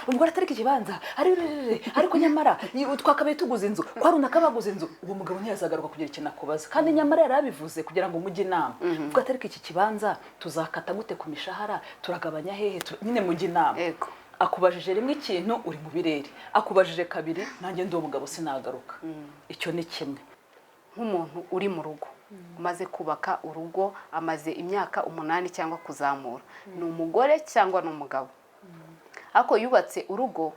Umugore atariko ikibanza ariko nyamara twakabaye tuguze inzu kwa runaka baguze inzu. Uwo mugabo ntiyazagaruka kugira ikintu akubaza, kandi nyamara yari abivuze kugira ngo mujye inama. Uvuga atari iki kibanza tuzakata gute ku mishahara, turagabanya hehe, nyine mujye inama. Akubajije rimwe ikintu uri mu birere, akubajije kabiri, nanjye ndi umugabo sinagaruka. Icyo ni kimwe. Nk'umuntu uri mu rugo, umaze kubaka urugo, amaze imyaka 8 cyangwa kuzamura, ni umugore cyangwa ni umugabo, ariko yubatse urugo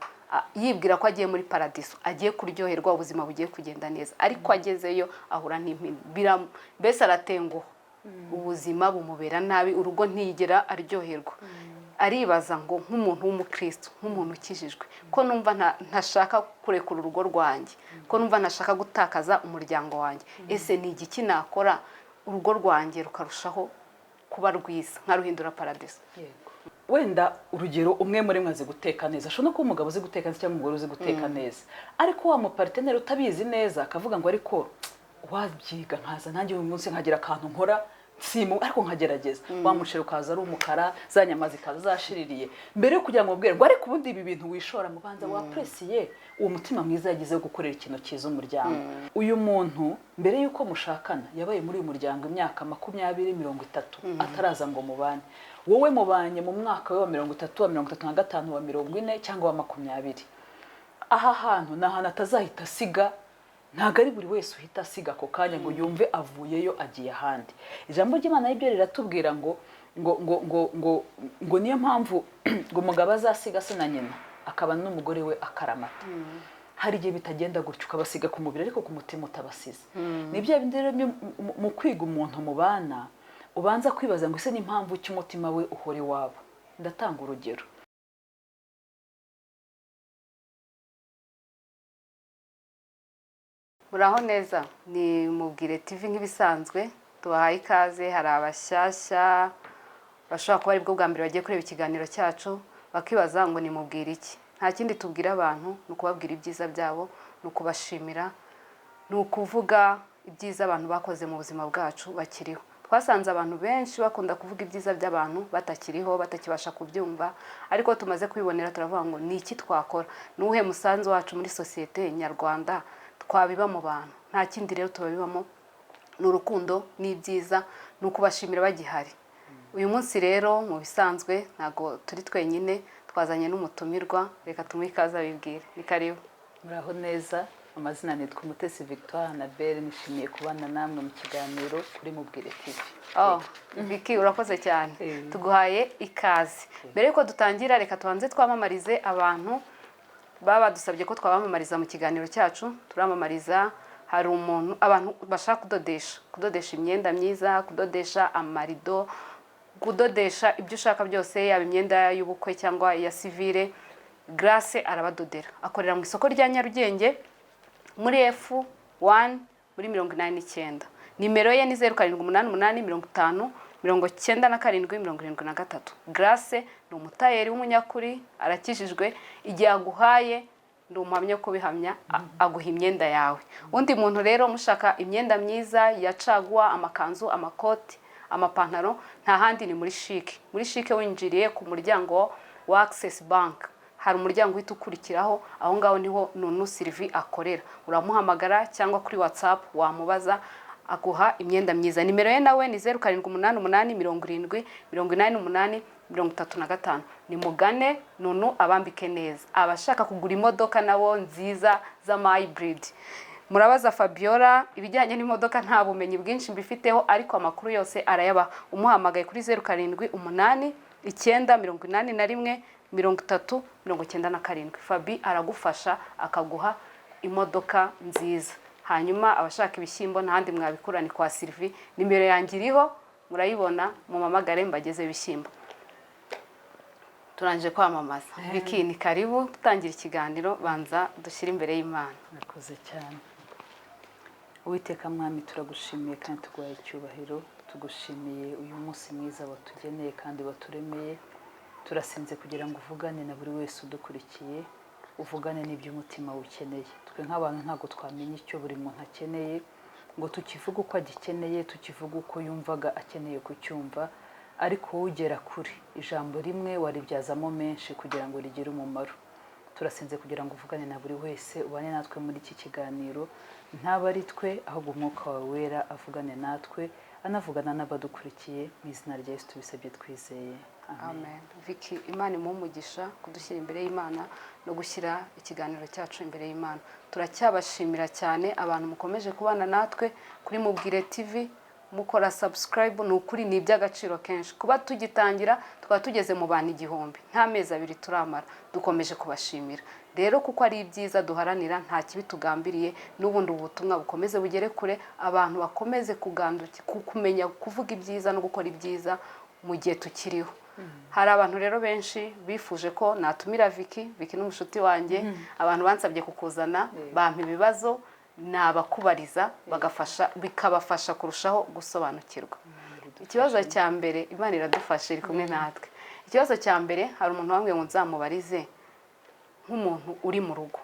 yibwira ko agiye muri paradiso, agiye kuryoherwa, ubuzima bugiye kugenda neza, ariko agezeyo ahura n'impinduka, mbese aratenguha, ubuzima bumubera nabi, urugo ntiyigera aryoherwa. Aribaza ngo nk'umuntu w'umukristo, nk'umuntu ukijijwe, ko numva ntashaka kurekura urugo rwanjye, ko numva ntashaka gutakaza umuryango wanjye, ese ni igiki nakora urugo rwanjye rukarushaho kuba rwiza, nkaruhindura paradiso? Wenda urugero, umwe muri mwe azi guteka neza, ashobora no kuba umugabo uzi guteka neza cyangwa umugore uzi guteka neza, ariko wa mupartner utabizi neza akavuga ngo ariko wabyiga nkaza nanjye uyu munsi nkagira akantu nkora, simu ariko nkagerageza, wa muceri ukaza ari umukara, za nyama zikaza zashiririye. Mbere yo kugira ngo ubwire ngo ariko ubundi ibi bintu wishora, mubanza wapresiye uwo mutima mwiza yagize wo gukorera ikintu cyiza umuryango. Uyu muntu mbere y'uko mushakana yabaye muri uyu muryango imyaka 20, 30 ataraza ngo mubane. Wowe mubanye mu mwaka we wa 30, wa 35, wa 40 cyangwa wa 20. Aha hantu ni ahantu atazahita asiga. Ntabwo ari buri wese uhita asiga ako kanya ngo yumve avuyeyo agiye ahandi. Ijambo ry'Imana ryo riratubwira ngo ngo ngo ngo ngo ngo niyo mpamvu ngo umugabo azasiga se na nyina akaba n'umugore we akaramata. Hari igihe bitagenda gutyo, ukabasiga ku mubiri ariko ku mutima utabasize. Ni bya bindi rero mu kwiga umuntu mubana, ubanza kwibaza ngo ese ni impamvu ki umutima we uhora iwabo? Ndatanga urugero. Muraho neza, ni Mubwire TV nk'ibisanzwe, tubahaye ikaze. Hari abashyashya bashobora kuba aribwo bwa mbere bagiye kureba ikiganiro cyacu, bakibaza ngo ni mubwire iki? Nta kindi tubwira abantu, ni ukubabwira ibyiza byabo, ni ukubashimira, ni ukuvuga ibyiza abantu bakoze mu buzima bwacu bakiriho. Twasanze abantu benshi bakunda kuvuga ibyiza by'abantu batakiriho, batakibasha kubyumva, ariko tumaze kubibonera turavuga ngo ni iki twakora, ni uwuhe musanzu wacu muri sosiyete nyarwanda twabiba mu bantu? Nta kindi rero tubabibamo, ni urukundo n'ibyiza, ni ukubashimira bagihari. Uyu munsi rero mu bisanzwe ntabwo turi twenyine, twazanye n'umutumirwa. Reka tumuhe ikaze abibwire. Ni karibu. Muraho neza, amazina nitwa Umutesi Victoire Annabelle, nishimiye kubana namwe mu kiganiro kuri Mubwire TV. Oh, Vicky, urakoze cyane. Tuguhaye ikaze. Mbere yuko dutangira, reka tubanze twamamarize abantu baba badusabye ko twabamamariza mu kiganiro cyacu. Turamamariza, hari umuntu, abantu bashaka kudodesha imyenda myiza, kudodesha amarido, kudodesha ibyo ushaka byose, yaba imyenda y'ubukwe cyangwa iya sivile, Grace arabadodera. Akorera mu isoko rya Nyarugenge muri F1 muri 89. Nimero ye ni 0788 50 97 73. Grace ni umutayeri w'umunyakuri, arakijijwe, igihe aguhaye ndi umuhamya ko bihamya, aguha imyenda yawe. Undi muntu rero mushaka imyenda myiza ya caguwa, amakanzu, amakoti, amapantaro, nta handi ni muri Chic. Muri Chic winjiriye ku muryango wa Access Bank, hari umuryango uhita ukurikiraho, aho ngaho niho Nunu Sylvie akorera. Uramuhamagara cyangwa kuri WhatsApp wamubaza, aguha imyenda myiza. Nimero ye nawe ni 0788 70 88 35. Ni mugane Nunu abambike neza. Abashaka kugura imodoka nabo nziza z'ama hybrid, murabaza Fabiola. Ibijyanye n'imodoka nta bumenyi bwinshi mbifiteho, ariko amakuru yose arayabaha. Umuhamagaye kuri 0789 81 30 97, Fabi aragufasha akaguha imodoka nziza. Hanyuma abashaka ibishyimbo, ntahandi mwabikura ni kwa Sylvie. Nimero yanjye iriho murayibona, mumamagare mbageze ibishyimbo. Turangije kwamamaza. Vicky, ni karibu. Dutangira ikiganiro, banza dushyire imbere y'Imana. Murakoze cyane. Uwiteka Mwami, turagushimiye kandi tuguhaye icyubahiro. Tugushimiye uyu munsi mwiza watugeneye kandi waturemeye. Turasenze kugira ngo uvugane na buri wese udukurikiye, uvugane n'ibyo umutima ukeneye. Twe nk'abantu ntabwo twamenya icyo buri muntu akeneye ngo tukivuge uko agikeneye, tukivuge uko yumvaga akeneye kucyumva, ariko wowe ugera kure, ijambo rimwe waribyazamo menshi kugira ngo rigire umumaro. Turasenze kugira ngo uvugane na buri wese, ubane natwe muri iki kiganiro, ntaba ari twe, ahubwo Umwuka wawe Wera avugane natwe, anavugana n'abadukurikiye. Mu izina rya Yesu tubisabye twizeye, amen. Amen. Vicky, Imana imuhe umugisha kudushyira imbere y'Imana no gushyira ikiganiro cyacu imbere y'Imana. Turacyabashimira cyane abantu mukomeje kubana natwe kuri Mubwire TV, mukora subscribe. Ni ukuri ni iby'agaciro kenshi kuba tugitangira tukaba tugeze mu bantu 1000, nta mezi 2 turamara. Dukomeje kubashimira rero kuko ari ibyiza duharanira, nta kibi tugambiriye. N'ubundi ubu butumwa bukomeze bugere kure, abantu bakomeze kumenya kuvuga ibyiza no gukora ibyiza mu gihe tukiriho. Hari abantu rero benshi bifuje ko natumira Vicky. Vicky ni umushuti wanjye. Abantu bansabye kukuzana, bampa ibibazo nabakubariza, bagafasha, bikabafasha kurushaho gusobanukirwa. Ikibazo cya mbere, Imana iradufashe, iri kumwe natwe. Ikibazo cya mbere, hari umuntu wambwiye ngo nzamubarize nk'umuntu uri mu rugo,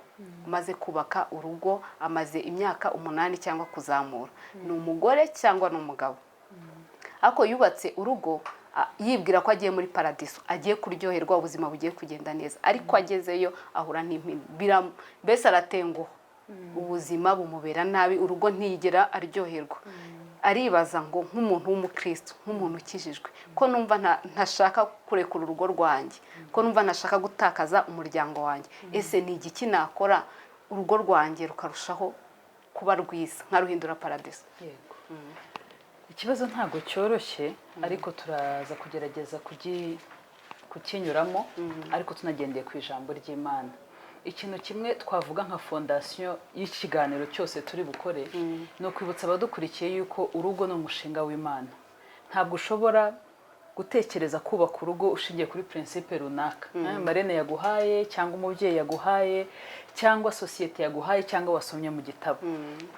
umaze kubaka urugo, amaze imyaka 8 cyangwa kuzamura, ni umugore cyangwa ni umugabo, ariko yubatse urugo yibwira ko agiye muri paradiso, agiye kuryoherwa, ubuzima bugiye kugenda neza, ariko agezeyo ahura n'impinduka, mbese aratenguha, ubuzima bumubera nabi, urugo ntiyigera aryoherwa. Aribaza ngo nk'umuntu w'umukristo, nk'umuntu ukijijwe, ko numva ntashaka kurekura urugo rwanjye, ko numva ntashaka gutakaza umuryango wanjye, ese ni igiki nakora urugo rwanjye rukarushaho kuba rwiza, nkaruhindura paradiso? Yego, ikibazo ntabwo cyoroshye, ariko turaza kugerageza kukinyuramo, ariko tunagendeye ku ijambo ry'Imana. Ikintu kimwe twavuga nka fondation y'ikiganiro cyose turi bukore ni ukwibutsa abadukurikiye yuko urugo ni umushinga w'Imana. Ntabwo ushobora gutekereza kubaka urugo ushingiye kuri principe runaka marraine yaguhaye, cyangwa umubyeyi yaguhaye, cyangwa sosiyete yaguhaye, cyangwa wasomye mu gitabo.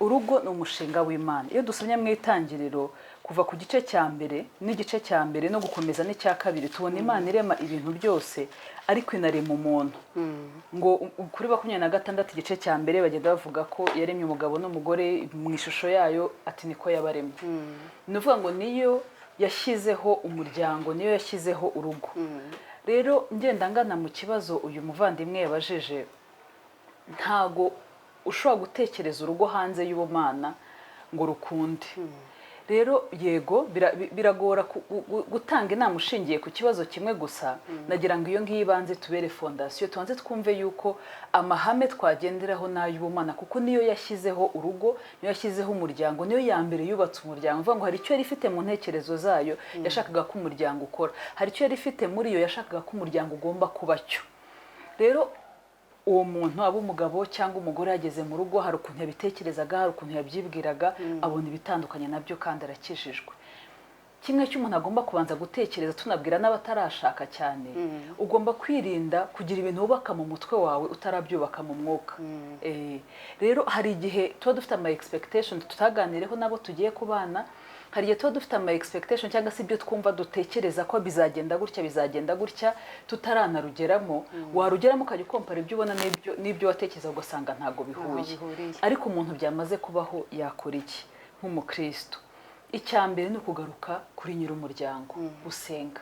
Urugo ni umushinga w'Imana. Iyo dusomye mu Itangiriro, kuva ku gice cya mbere n'igice cya mbere no gukomeza n'icya kabiri, tubona Imana irema ibintu byose, ariko inarema umuntu. Ngo kuri 26 igice cya mbere, bagenda bavuga ko yaremye umugabo n'umugore mu ishusho yayo, ati niko yabaremye. Ni ukuvuga ngo niyo yashyizeho umuryango, niyo yashyizeho urugo. Rero ngenda ngana mu kibazo uyu muvandimwe yabajije, ntago ushobora gutekereza urugo hanze y'ubumana ngo rukunde. Rero yego, biragora gutanga inama ushingiye ku kibazo kimwe gusa. Nagira ngo iyo ngiyo ibanze tubere fondation, tubanze twumve yuko amahame twagenderaho n'ay'ubumana, kuko niyo yashyizeho urugo, niyo yashyizeho umuryango, niyo ya mbere yubatse umuryango. Uvuga ngo hari icyo yari ifite mu ntekerezo zayo yashakaga ko umuryango ukora, hari icyo yari ifite muri yo yashakaga ko umuryango ugomba kuba cyo. Rero uwo muntu, aba umugabo cyangwa umugore, yageze mu rugo, hari ukuntu yabitekerezaga, hari ukuntu yabyibwiraga, abona ibitandukanye nabyo kandi arakijijwe. Kimwe cy'umuntu agomba kubanza gutekereza, tunabwira n'abatarashaka cyane, ugomba kwirinda kugira ibintu wubaka mu mutwe wawe utarabyubaka mu mwuka. Rero hari igihe tuba dufite ama expectation tutaganireho n'abo tugiye kubana. Hari igihe tuba dufite ama expectation cyangwa se ibyo twumva dutekereza ko bizagenda gutya, bizagenda gutya, tutaranarugeramo. Warugeramo ukajya ukompara ibyo ubona n'ibyo watekereza, ugasanga ntabwo bihuye. Bihuriye. Ariko umuntu byamaze kubaho yakora iki nk'umukristo? Icya mbere ni ukugaruka kuri nyir'umuryango, gusenga,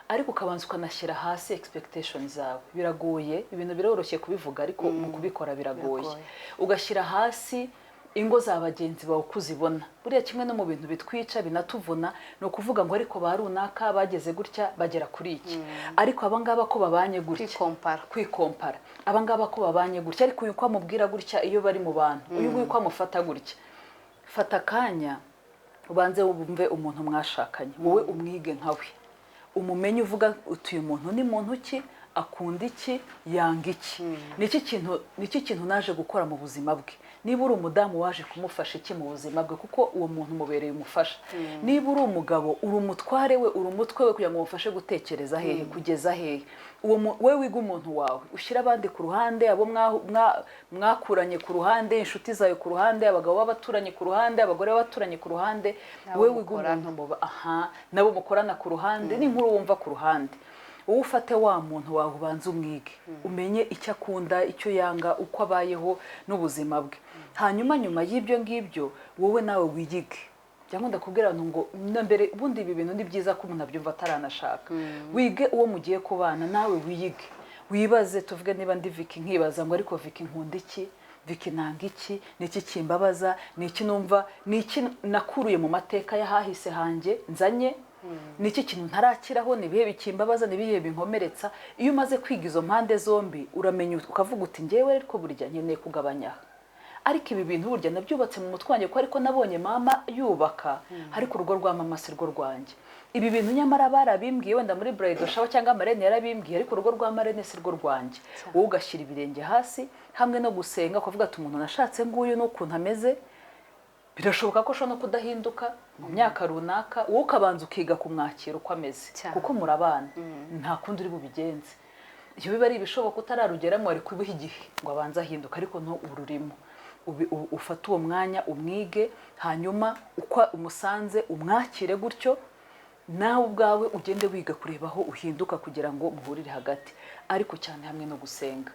ariko ukabanza ukanashyira hasi expectation zawe. Biragoye, ibintu biroroshye kubivuga, ariko mu kubikora biragoye. Biragoye. Ugashyira hasi ingo za bagenzi bawe uko uzibona. Buriya kimwe no mu bintu bitwica, binatuvuna, ni ukuvuga ngo ariko ba runaka bageze gutya, bagera kuri iki, ariko aba ngaba ko babanye gutya. Kwikompara. Kwikompara, aba ngaba ko babanye gutya, ariko uyu ko amubwira gutya iyo bari mu bantu, uyu nguyu ko amufata gutya. Fata akanya ubanze wumve umuntu mwashakanye, wowe umwige nkawe, umumenye, uvuga uti uyu muntu ni muntu ki, akunda iki, yanga iki, niki kintu naje gukora mu buzima bwe? Niba uri umudamu, waje kumufasha iki mu buzima bwe? Kuko uwo muntu umubereye umufasha. Niba uri umugabo, uri umutware we, uri umutwe we, kugira ngo umufashe gutekereza hehe, kugeza hehe. Uwo we wiga umuntu wawe, ushyire abandi ku ruhande, abo mwakuranye ku ruhande, inshuti zawe ku ruhande, abagabo b'abaturanyi ku ruhande, abagore b'abaturanyi ku ruhande. N'abo wowe wiga mukorana. umuntu aha, nabo mukorana ku ruhande, n'inkuru wumva ku ruhande. Wowe ufate wa muntu wawe, ubanze umwige, umenye icyo akunda, icyo yanga, uko abayeho n'ubuzima bwe. Hanyuma nyuma y'ibyo ngibyo, wowe nawe wiyige. Cyangwa ndakubwira abantu ngo na mbere, ubundi ibi bintu ni byiza ko umuntu abyumva ataranashaka. Wige uwo mugiye kubana, nawe wiyige. Wibaze, tuvuge niba ndi Vicky, nkibaza ngo ariko Vicky nkunda iki, Vicky nanga iki, ni iki kimbabaza, ni iki numva, ni iki nakuruye mu mateka y'ahahise hanjye nzanye, ni iki kintu ntarakiraho, ni ibihe bikimbabaza, ni ibihe binkomeretsa. Iyo umaze kwiga izo mpande zombi, uramenya ukavuga uti ngewe ariko burya nkeneye kugabanya aha, ariko ibi bintu burya nabyubatse mu mutwe wanjye ko ariko nabonye mama yubaka, ariko urugo rwa mama si rwo rwanjye. Ibi bintu nyamara barabimbwiye wenda muri bridal shower cyangwa marraine yarabimbwiye, ariko urugo rwa marraine si rwo rwanjye. Wowe ugashyira ibirenge hasi hamwe no gusenga, ukavuga ati umuntu nashatse nguyu n'ukuntu ameze, birashoboka ko ashobora no kudahinduka mu myaka runaka. Wowe ukabanza ukiga kumwakira uko ameze, kuko murabana, nta kundi uri bubigenze. Iyo biba ari ibishoboka utararugeramo, wari kubiha igihe ngo abanze ahinduke, ariko no ururimo. Ufate uwo mwanya umwige, hanyuma uko umusanze umwakire gutyo, nawe ubwawe ugende wiga kureba aho uhinduka kugira ngo muhurire hagati, ariko cyane hamwe no gusenga,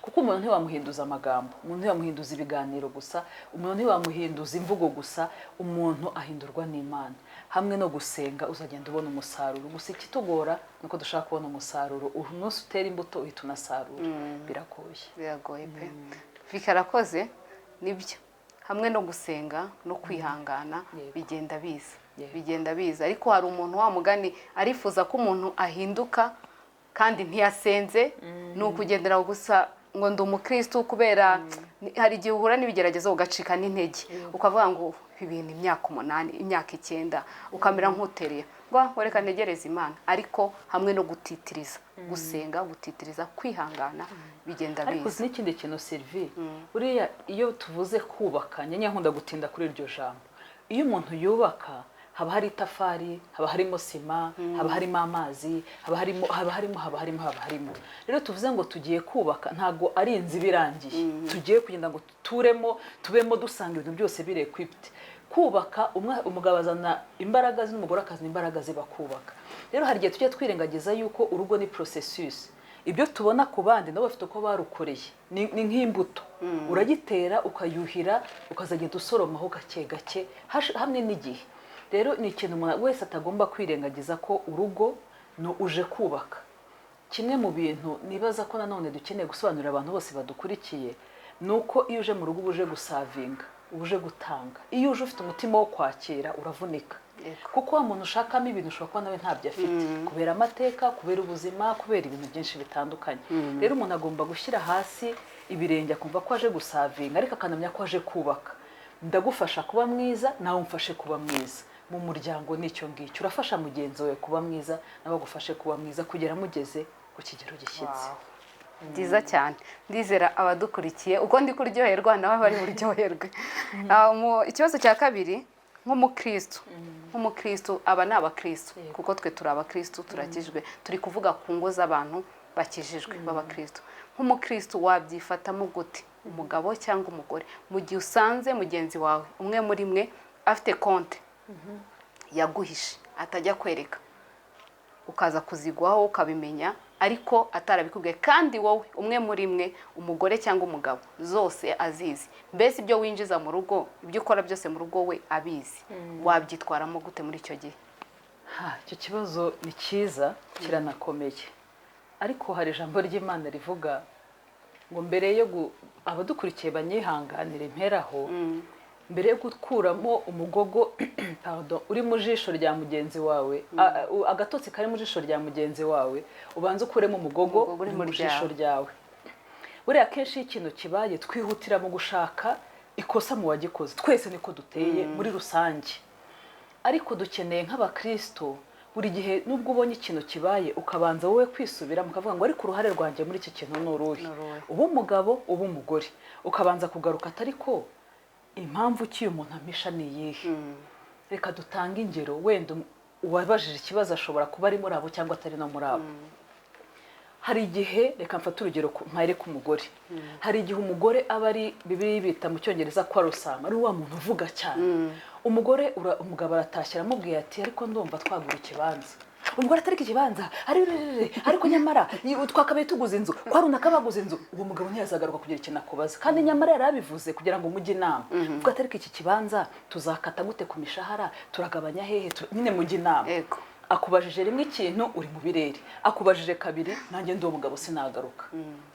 kuko umuntu ntiwamuhinduza amagambo, umuntu ntiwamuhinduza ibiganiro gusa, umuntu ntiwamuhinduza imvugo gusa. Umuntu ahindurwa n'Imana hamwe no gusenga. Uzagenda ubona umusaruro. Gusa ikitugora ni uko dushaka kubona umusaruro umunsi utera imbuto uhita unasarura. Biragoye. Biragoye pe. Vicky arakoze. Nibyo, hamwe no gusenga no kwihangana bigenda biza. Bigenda biza, ariko hari umuntu wa mugani arifuza ko umuntu ahinduka kandi ntiyasenze, ni ukugendera gusa ngo ndi umukristu. Kubera hari igihe uhura n'ibigeragezo ugacika n'intege, ukavuga ngo ibintu imyaka 8, imyaka 9, ukamera nk'utereye ngo reka ntegereze Imana. Ariko hamwe no gutitiriza gusenga, gutitiriza kwihangana, bigenda Ariko biza. uzi n'ikindi kintu, Sylvie? Buriya iyo tuvuze kubaka, njye nkunda gutinda kuri iryo jambo. Iyo umuntu yubaka, haba hari itafari, haba harimo sima, haba harimo amazi, haba harimo, haba harimo, haba harimo, haba harimo. Rero tuvuze ngo tugiye kubaka, ntabwo ari inzu iba irangiye tugiye kugenda ngo turemo tubemo dusanga ibintu byose biri equipped. Kubaka, umugabo azana imbaraga ze n'umugore akazana imbaraga ze, bakubaka. Rero hari igihe tujya twirengagiza yuko urugo ni processus. Ibyo tubona ku bandi, nabo bafite uko barukoreye. Ni nk'imbuto, uragitera, ukayuhira, ukazagenda usoromaho gake gake hamwe n'igihe. Rero ni ikintu umuntu wese atagomba kwirengagiza ko urugo ni uje kubaka. Kimwe mu bintu nibaza ko nanone dukeneye gusobanurira abantu bose badukurikiye ni uko iyo uje mu rugo uba uje guservinga, uba uje gutanga. Iyo uje ufite umutima wo kwakira, uravunika, kuko wa muntu ushakamo ibintu ushobora kuba nawe ntabyo afite, kubera amateka, kubera ubuzima, kubera ibintu byinshi bitandukanye. Rero umuntu agomba gushyira hasi ibirenge, akumva ko aje guservinga, ariko akanamenya ko aje kubaka. Ndagufasha kuba mwiza, nawe umfashe kuba mwiza. Mu muryango n'icyo ngicyo, urafasha mugenzi wawe kuba mwiza, nawe agufashe kuba mwiza kugera mugeze ku kigero gishyitse. Byiza cyane. Ndizera abadukurikiye uko ndi kuryoherwa nawe bari buryoherwe. Ikibazo cya kabiri, nk'umukristu, aba ni abakristu, kuko twe turi abakristu, turakijwe, turi kuvuga ku ngo z'abantu bakijijwe b'abakristu. Nk'umukristu wabyifatamo gute, umugabo cyangwa umugore, mu gihe usanze mugenzi wawe, umwe muri mwe, afite konti yaguhishe atajya kwereka, ukaza kuzigwaho ukabimenya ariko atarabikubwiye, kandi wowe umwe muri mwe, umugore cyangwa umugabo, zose azizi, mbese ibyo winjiza mu rugo, ibyo ukora byose mu rugo we abizi, wabyitwaramo gute muri icyo gihe? Ha, icyo kibazo ni cyiza, kiranakomeye, ariko hari ijambo ry'Imana rivuga ngo mbere yo abadukurikiye banyihanganire mperaho, mbere yo gukuramo umugogo, pardon, uri mu jisho rya mugenzi wawe, agatotsi kari mu jisho rya mugenzi wawe, ubanze ukuremo umugogo umugogo uri uri mu mu jisho ryawe. Ryawe. Buriya akenshi iyo ikintu kibaye, twihutira mu gushaka ikosa mu wagikoze. Twese niko duteye muri rusange, ariko dukeneye nk'abakristo buri gihe, nubwo ubonye ikintu kibaye, ukabanza wowe kwisubira, mukavuga ngo ariko uruhare rwanjye muri iki kintu ni uruhe? Ni uruhe? Uba umugabo, uba umugore, ukabanza kugaruka atari ko impamvu ki uyu muntu ampisha ni iyihe? Reka dutange ingero. Wenda uwabajije ikibazo ashobora kuba ari muri abo cyangwa atari no muri abo. Hari igihe, reka mfate urugero mpere ku mugore, hari igihe umugore aba ari, Bibiliya bita mu Cyongereza quarrelsome, ari wa muntu uvuga cyane. Umugore umugabo aratashye, aramubwiye ati ariko ndumva twagura ikibanza. Umugore atari ikibanza ari ariko nyamara twakabaye tuguze inzu kwa runaka baguze inzu. Uwo mugabo ntiyazagaruka kugira ikintu akubaza, kandi nyamara yari abivuze kugira ngo mujye inama, uvuga ati ariko iki kibanza tuzakata gute ku mishahara, turagabanya hehe? Nyine mujye inama. Akubajije rimwe ikintu, uri mu birere. Akubajije kabiri, nanjye ndi umugabo sinagaruka.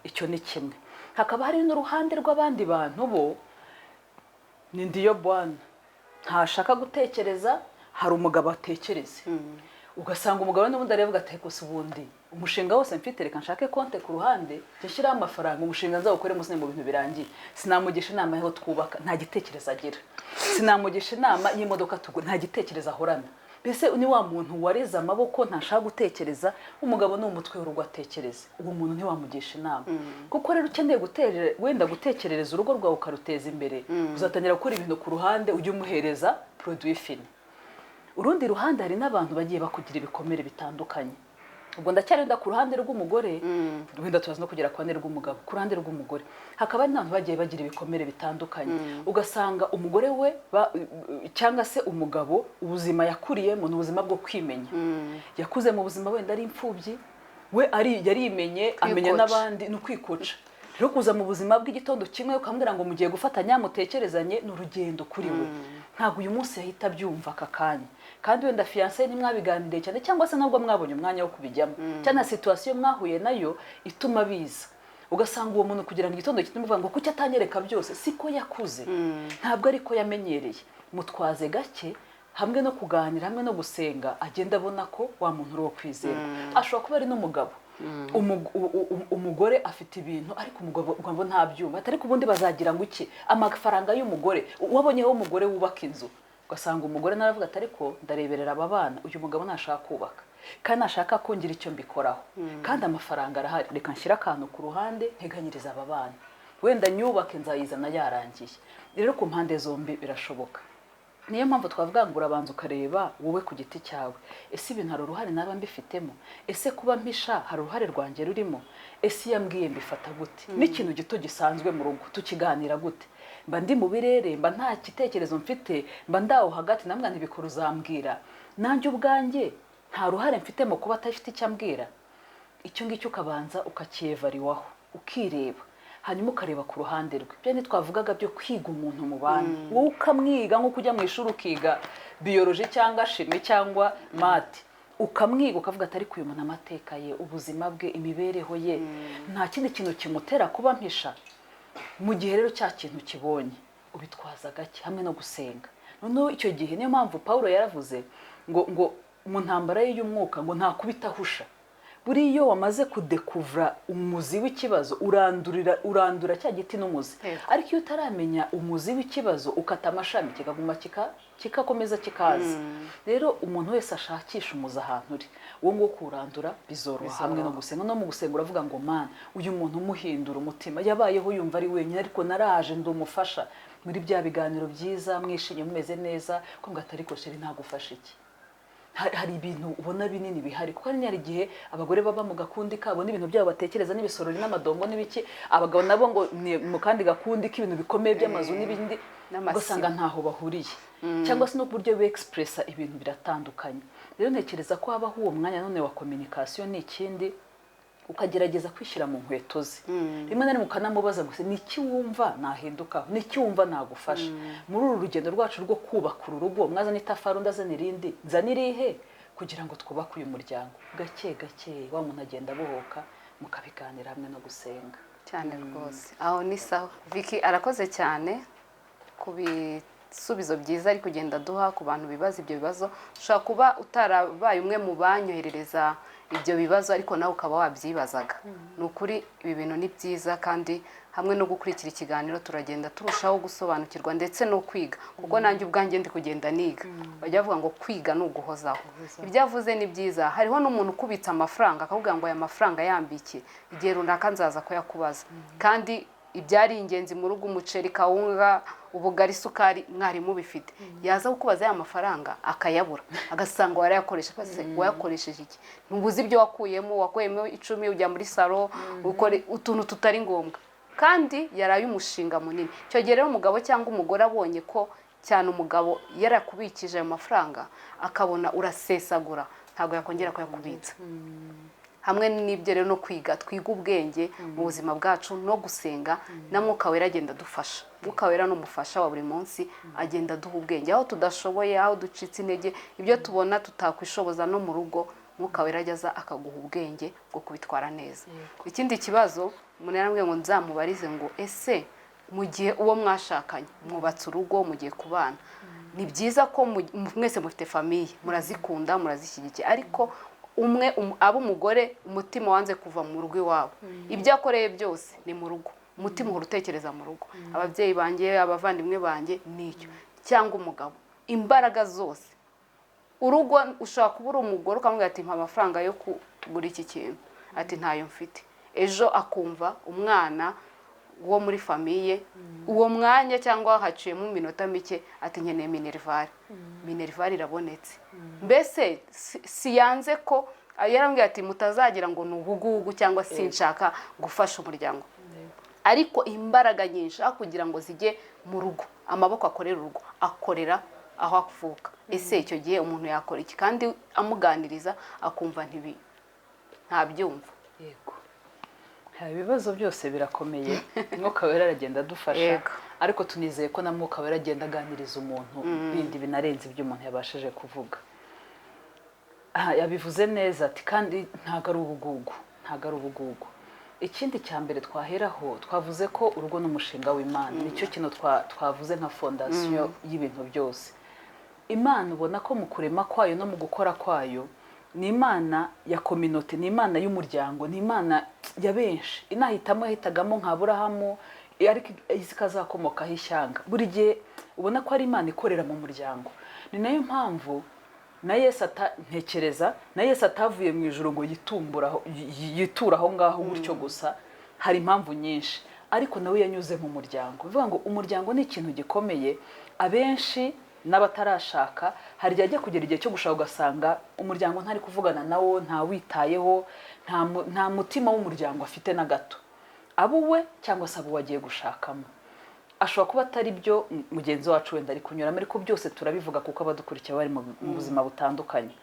Icyo ni kimwe. Hakaba hari n'uruhande rw'abandi bantu, bo ni ndiyo bwana, ntashaka gutekereza. Hari umugabo atekereze, ugasanga umugabo n'ubundi aravuga ati: "Gusa ubundi umushinga wose mfite, reka nshake konte ku ruhande njye nshyiraho amafaranga, umushinga nzawukore munsi mu bintu birangiye." Sinamugisha inama y'aho twubaka, nta gitekerezo agira. Sinamugisha inama y'imodoka tugura, nta gitekerezo ahorana. Mbese ni wa muntu wareze amaboko, ntashaka gutekereza. Umugabo ni umutwe w'urugo, atekereza. Uwo muntu ntiwamugisha inama, kuko rero ukeneye wenda gutekerereza urugo rwawe ukaruteza imbere, uzatangira gukora ibintu ku ruhande, ujye umuhereza produit fini. Urundi ruhande, hari n'abantu bagiye bakugira ibikomere bitandukanye. Ubwo ndacyari wenda ku ruhande rw'umugore, wenda turaza no kugera ku ruhande rw'umugabo. Ku ruhande rw'umugore hakaba hari n'abantu bagiye bagira ibikomere bitandukanye, ugasanga umugore we cyangwa se umugabo, ubuzima yakuriyemo ni ubuzima bwo kwimenya. Yakuze mu buzima wenda ari imfubyi, we ari yarimenye, amenya Kwikoca. n'abandi. Ni ukwikoca rero kuza mu buzima bw'igitondo kimwe ukamubwira ngo mugiye gufatanya, mutekerezanye, ni urugendo kuri we. Ntabwo uyu munsi yahita abyumva aka kanya, kandi wenda fiancé ntimwabiganiriye cyane, cyangwa se nubwo mwabonye umwanya wo kubijyamo, cyangwa na situation mwahuye nayo ituma biza. Ugasanga uwo muntu kugira ngo igitondo kimwe uvuga ngo kuki atanyereka byose, siko yakuze, ntabwo ariko yamenyereye. Mutwaze gake, hamwe no kuganira, hamwe no gusenga, agenda abona ko wa muntu uri uwo kwizerwa. Ashobora kuba ari n'umugabo. Umugore afite ibintu, ariko umugabo ngo ntabyumva, ati: "Ariko ubundi bazagira ngo iki, amafaranga y'umugore?" Wabonyeho umugore wubaka inzu, ugasanga umugore nawe aravuga ati: "Ariko ndareberera aba bana, uyu mugabo ntashaka kubaka kandi ntashaka ko ngira icyo mbikoraho, kandi amafaranga arahari, reka nshyire akantu ku ruhande nteganyirize aba bana, wenda nyubake nzayizana yarangiye." Rero ku mpande zombi birashoboka. Niyo mpamvu twavuga ngo urabanza ukareba wowe ku giti cyawe: ese ibintu hari uruhare naba mbifitemo? Ese kuba mpisha hari uruhare rwanjye rurimo? Ese iyo ambwiye mbifata gute? N'ikintu gito gisanzwe mu rugo tukiganira gute? Mba ndi mu birere, mba nta gitekerezo mfite, mba ndaho hagati, namwe ntibikora, uzambwira? Nanjye ubwanjye nta ruhare mfite mu kuba atafite icyo ambwira? Icyo ngicyo ukabanza ukacyevariwaho, ukireba, hanyuma ukareba ku ruhande rwe. Byo ntitwavugaga byo kwiga umuntu mu bandi, wowe ukamwiga nk'uko ujya mu ishuri ukiga biologie cyangwa chimie cyangwa maths, ukamwiga ukavuga ati: "Ariko uyu muntu, amateka ye, ubuzima bwe, imibereho ye, nta kindi kintu kimutera kuba mpisha?" Mu gihe rero cya kintu kibonye, ubitwaza gake hamwe no gusenga. Noneho icyo gihe niyo mpamvu Paul yaravuze ngo mu ntambara ye y'umwuka ngo ntakubita ahusha. Buriya iyo wamaze kudekuvura umuzi w'ikibazo, urandurira, urandura cya giti n'umuzi. Ariko iyo utaramenya umuzi w'ikibazo, ukata amashami, kikaguma kikakomeza kikaza. Rero umuntu wese ashakisha umuzi ahantu uri, uwo nguwo kuwurandura bizoroha, hamwe no gusenga. No mu gusenga uravuga ngo: "Mana, uyu muntu umuhindura umutima, yabayeho yumva ari wenyine, ariko naraje ndi umufasha." Muri bya biganiro byiza, mwishimye, mumeze neza, ko ngo atari ko: "Chéri, ntagufasha iki?" Hari ibintu ubona binini bihari, kuko hari igihe abagore baba mu gakundi kabo n'ibintu byabo batekereza n'ibisorori n'amadongo n'ibiki, abagabo nabo ngo ni mu kandi gakundi k'ibintu bikomeye by'amazu n'ibindi. N'amasibo. Ugasanga ntaho bahuriye, cyangwa se no ku buryo beexpressa ibintu biratandukanye. Rero ntekereza ko habaho uwo mwanya none wa communication. Ni ikindi, ukagerageza kwishyira mu nkweto ze, rimwe na rimwe ukanamubaza gusa: "Ni iki wumva nahindukaho? Ni iki wumva nagufasha muri uru rugendo rwacu rwo kubaka uru rugo? Mwazana itafari, undi azana irindi, nzana irihe kugira ngo twubake uyu muryango?" Gake gake wa muntu agenda abohoka, mukabiganira hamwe no gusenga. Cyane rwose, aho ni sawa. Vicky arakoze cyane ku bisubizo byiza ari kugenda aduha ku bantu bibaza ibyo bibazo. Ushobora kuba utarabaye umwe mu banyoherereza ibyo bibazo, ariko nawe ukaba wabyibazaga. Ni ukuri ibi bintu ni byiza, kandi hamwe no gukurikira ikiganiro turagenda turushaho gusobanukirwa ndetse no kwiga, kuko nanjye ubwanjye ndi kugenda niga. Bajya bavuga ngo kwiga ni uguhozaho. Ibyo avuze ni byiza. Hariho n'umuntu ukubitsa amafaranga, akavuga ngo: "Aya mafaranga yambikiye, igihe runaka nzaza kuyakubaza." Kandi ibyari ingenzi mu rugo, umuceri, kawunga, ubugari, isukari, mwari mubifite, yaza kukubaza ya mafaranga akayabura, agasanga warayakoresha. Se wayakoresheje iki? Ntubuze ibyo wakuyemo. Wakuyemo 10 ujya muri salon ukora utuntu tutari ngombwa, kandi yaraye umushinga munini. Icyo gihe rero umugabo cyangwa umugore abonye ko, cyane umugabo, yarakubikije ayo mafaranga, akabona urasesagura, ntabwo yakongera kuyakubitsa. Hamwe n'ibyo rero no kwiga, twiga ubwenge mu buzima bwacu no gusenga, na Mwuka Wera agenda adufasha. Mwuka Wera ni umufasha wa buri munsi, agenda aduha ubwenge aho tudashoboye, aho ducitse intege, ibyo tubona tutakwishoboza no mu rugo, Mwuka Wera ajya aza akaguha ubwenge bwo kubitwara neza. Ikindi kibazo umuntu yarambwiye ngo nzamubarize ngo: ese mu gihe uwo mwashakanye mwubatse urugo, mugiye kubana, ni byiza ko mwese mufite famille, murazikunda, murazishyigikiye, ariko umwe aba umugore umutima wanze kuva mu rugo iwabo, ibyo akoreye byose ni mu rugo, umutima uhora utekereza mu rugo, ababyeyi banjye, abavandimwe banjye, nicyo, cyangwa umugabo imbaraga zose urugo, ushobora kuba uri umugore ukamubwira ati: "Mpa amafaranga yo kugura iki kintu," ati: "Ntayo mfite." Ejo akumva umwana wo muri famille uwo mwanya cyangwa haciyemo iminota mike ati: "Nkeneye minerval." Minerval irabonetse. Mbese si yanze ko yarambwiye ati: "Mutazagira ngo ni ubugugu cyangwa sinshaka gufasha umuryango," ariko imbaraga nyinshi aho kugira ngo zijye mu rugo, amaboko akorera urugo akorera aho avuka. Ese icyo gihe umuntu yakora iki, kandi amuganiriza akumva ntabyumva? Yego, ibibazo byose birakomeye. Mwuka Wera aragenda adufasha. Ariko tunizeye ko na Mwuka Wera agenda aganiriza umuntu bindi binarenze ibyo umuntu yabashije kuvuga. Aha yabivuze neza ati: kandi ntabwo ari ubugugu, ntabwo ari ubugugu. Ikindi cya mbere twaheraho, twavuze ko urugo ni umushinga w'Imana. Nicyo kintu twavuze nka fondation y'ibintu byose. Imana ubona ko mu kurema kwayo no mu gukora kwayo ni Imana ya communauté, ni Imana y'umuryango, ni Imana ya benshi. Inahitamo, yahitagamo nka Aburahamu, ariko izi ikazakomokaho ishyanga. Buri gihe ubona ko ari Imana ikorera mu muryango. Ni nayo mpamvu na Yesu ntekereza na Yesu atavuye mu ijuru ngo yiture aho ngaho gutyo gusa. Hari impamvu nyinshi, ariko nawe yanyuze mu muryango. Bivuga ngo umuryango ni ikintu gikomeye. Abenshi n'abatarashaka, hari igihe ajya kugera igihe cyo gushaka ugasanga umuryango ntari kuvugana nawo, ntawitayeho, nta mutima w'umuryango afite na gato, abo uwe cyangwa se abo uwo agiye gushakamo. Ashobora kuba atari byo mugenzi wacu wenda ari kunyuramo, ariko byose turabivuga kuko abadukurikiye bari mu buzima butandukanye.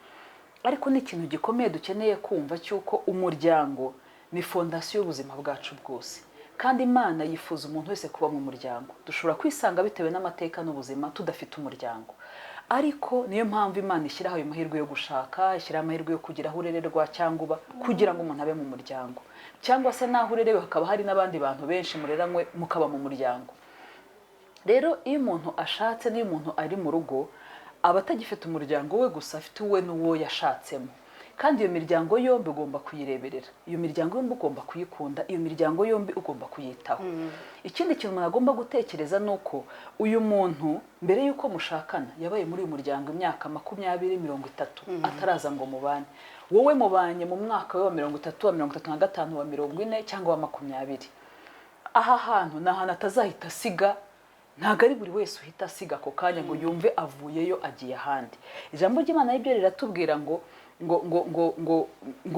Ariko ni ikintu gikomeye dukeneye kumva cy'uko umuryango ni fondation y'ubuzima bwacu bwose, kandi Imana yifuza umuntu wese kuba mu muryango. Dushobora kwisanga bitewe n'amateka n'ubuzima tudafite umuryango, ariko niyo mpamvu Imana ishyiraho ayo mahirwe yo gushaka, ishyiraho amahirwe yo kugira aho urererwa cyangwa uba, kugira ngo umuntu abe mu muryango, cyangwa se n'aho urerewe hakaba hari n'abandi bantu benshi mureranywe, mukaba mu muryango. Rero iyo umuntu ashatse n'iyo umuntu ari mu rugo, aba atagifite umuryango we gusa, afite uwe n'uwo yashatsemo. Kandi iyo miryango yombi ugomba kuyireberera, iyo miryango yombi ugomba kuyikunda, iyo miryango yombi ugomba kuyitaho. Ikindi kintu umuntu agomba gutekereza ni uko uyu muntu mbere y'uko mushakana yabaye muri uyu muryango imyaka 20, 30 ataraza ngo mubane. Wowe mubanye mu mwaka we wa 30, wa 35, wa 40 cyangwa wa 20. Aha hantu ni ahantu atazahita asiga. Ntabwo ari buri wese uhita asiga ako kanya ngo yumve avuyeyo agiye ahandi. Ijambo ry'Imana ryo riratubwira ngo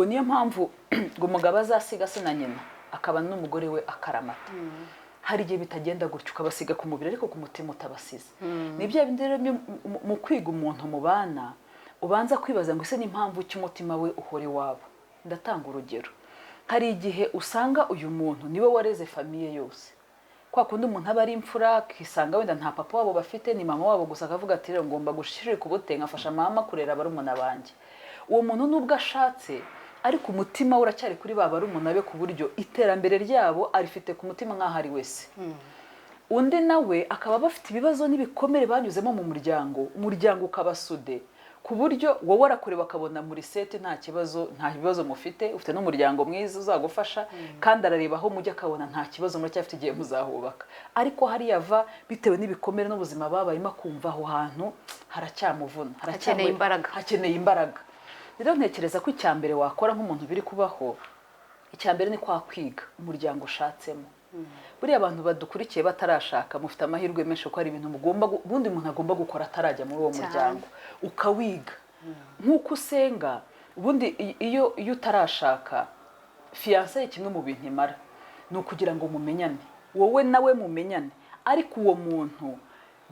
niyo mpamvu ngo umugabo azasiga se na nyina akaba n'umugore we akaramata. Hari igihe bitagenda gutyo, ukabasiga ku mubiri ariko ku mutima utabasize. Ni bya bindi rero mu kwiga umuntu mubana, ubanza kwibaza ngo: ese ni impamvu ki umutima we uhora iwabo? Ndatanga urugero. Hari igihe usanga uyu muntu niwe wareze famille yose, kwa kundi umuntu aba ari imfura, akisanga wenda nta papa wabo bafite, ni mama wabo gusa, akavuga ati: "Rero ngomba gushirika ubute nkafasha mama kurera barumuna banjye." Uwo muntu nubwo ashatse, ariko umutima we uracyari kuri ba barumuna be, ku buryo iterambere ryabo arifite ku mutima nk'aho ari wese. Undi nawe akaba bafite ibibazo n'ibikomere banyuzemo mu muryango, umuryango ukabasude, ku buryo wowe arakureba akabona muri set nta kibazo, nta bibazo mufite, ufite n'umuryango mwiza uzagufasha, kandi arareba aho mujya akabona nta kibazo, muracyafite igihe muzahubaka. Ariko hariya ava, bitewe n'ibikomere n'ubuzima babayemo, akumva aho hantu haracyamuvuna. Hakeneye imbaraga. Hakeneye imbaraga. Rero ntekereza ko icya mbere wakora nk'umuntu biri kubaho, icya mbere ni kwa kwiga umuryango ushatsemo. Buriya abantu badukurikiye batarashaka, mufite amahirwe menshi, kuko hari ibintu mugomba ubundi umuntu agomba gukora atarajya muri uwo muryango, ukawiga nk'uko usenga. Ubundi iyo utarashaka, fiançailles kimwe mu bintu imara ni ukugira ngo mumenyane, wowe nawe mumenyane. Ariko uwo muntu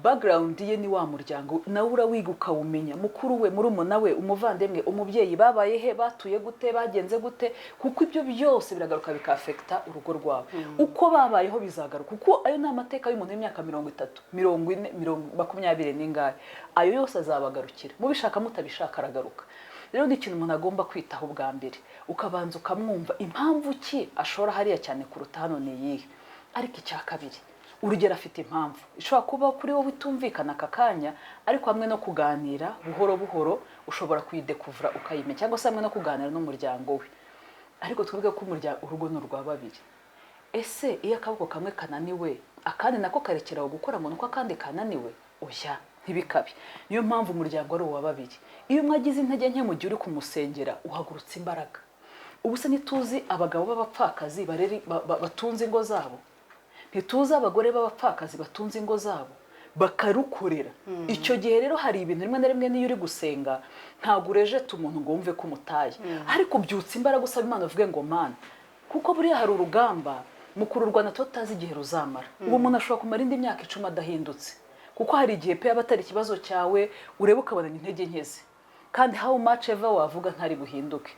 Background ye ni wa muryango, nawe urawiga ukawumenya, mukuru we, murumuna we, umuvandimwe, umubyeyi, babaye he, batuye gute, bagenze gute, kuko ibyo byose biragaruka bikaaffecta urugo rwawe. Uko babayeho bizagaruka, kuko ayo ni amateka y'umuntu w'imyaka 30, 40, 20 n'ingahe. Ayo yose azabagarukira, mubishaka mutabishaka aragaruka. Rero ni ikintu umuntu agomba kwitaho bwa mbere, ukabanza ukamwumva impamvu ki ashora hariya cyane kuruta hano ni iyihe. Ariko icya kabiri, urugero, afite impamvu ishobora kuba kuri wowe itumvikana aka kanya, ariko hamwe no kuganira buhoro buhoro ushobora kuyidécouvra ukayimenya, cyangwa se hamwe no kuganira n'umuryango we. Ariko twibuke ko umuryango, urugo ni urwa babiri. Ese iyo akaboko kamwe kananiwe, akandi nako karekeraho gukora ngo nuko akandi kananiwe? Oya, ntibikabe. Niyo mpamvu umuryango ari uwa babiri. Iyo umwe agize intege nke, mu gihe uri kumusengera uhagurutsa imbaraga. Ubu se ntituzi abagabo b'abapfakazi batunze ingo zabo? Ntituzi abagore b'abapfakazi batunze ingo zabo bakarukorera? Icyo gihe rero hari ibintu rimwe na rimwe niyo uri gusenga ntabwo urejecta umuntu ngo wumve ko umutaye, ariko ubyutsa imbaraga, usaba Imana, uvuge ngo: "Mana," kuko buriya hari urugamba mu kururwana tuba tutazi igihe ruzamara. Uwo muntu ashobora kumara indi myaka 10 adahindutse, kuko hari igihe pe yaba atari ikibazo cyawe, ureba ukabona ni intege nke ze, kandi how much ever wavuga ntari buhinduke.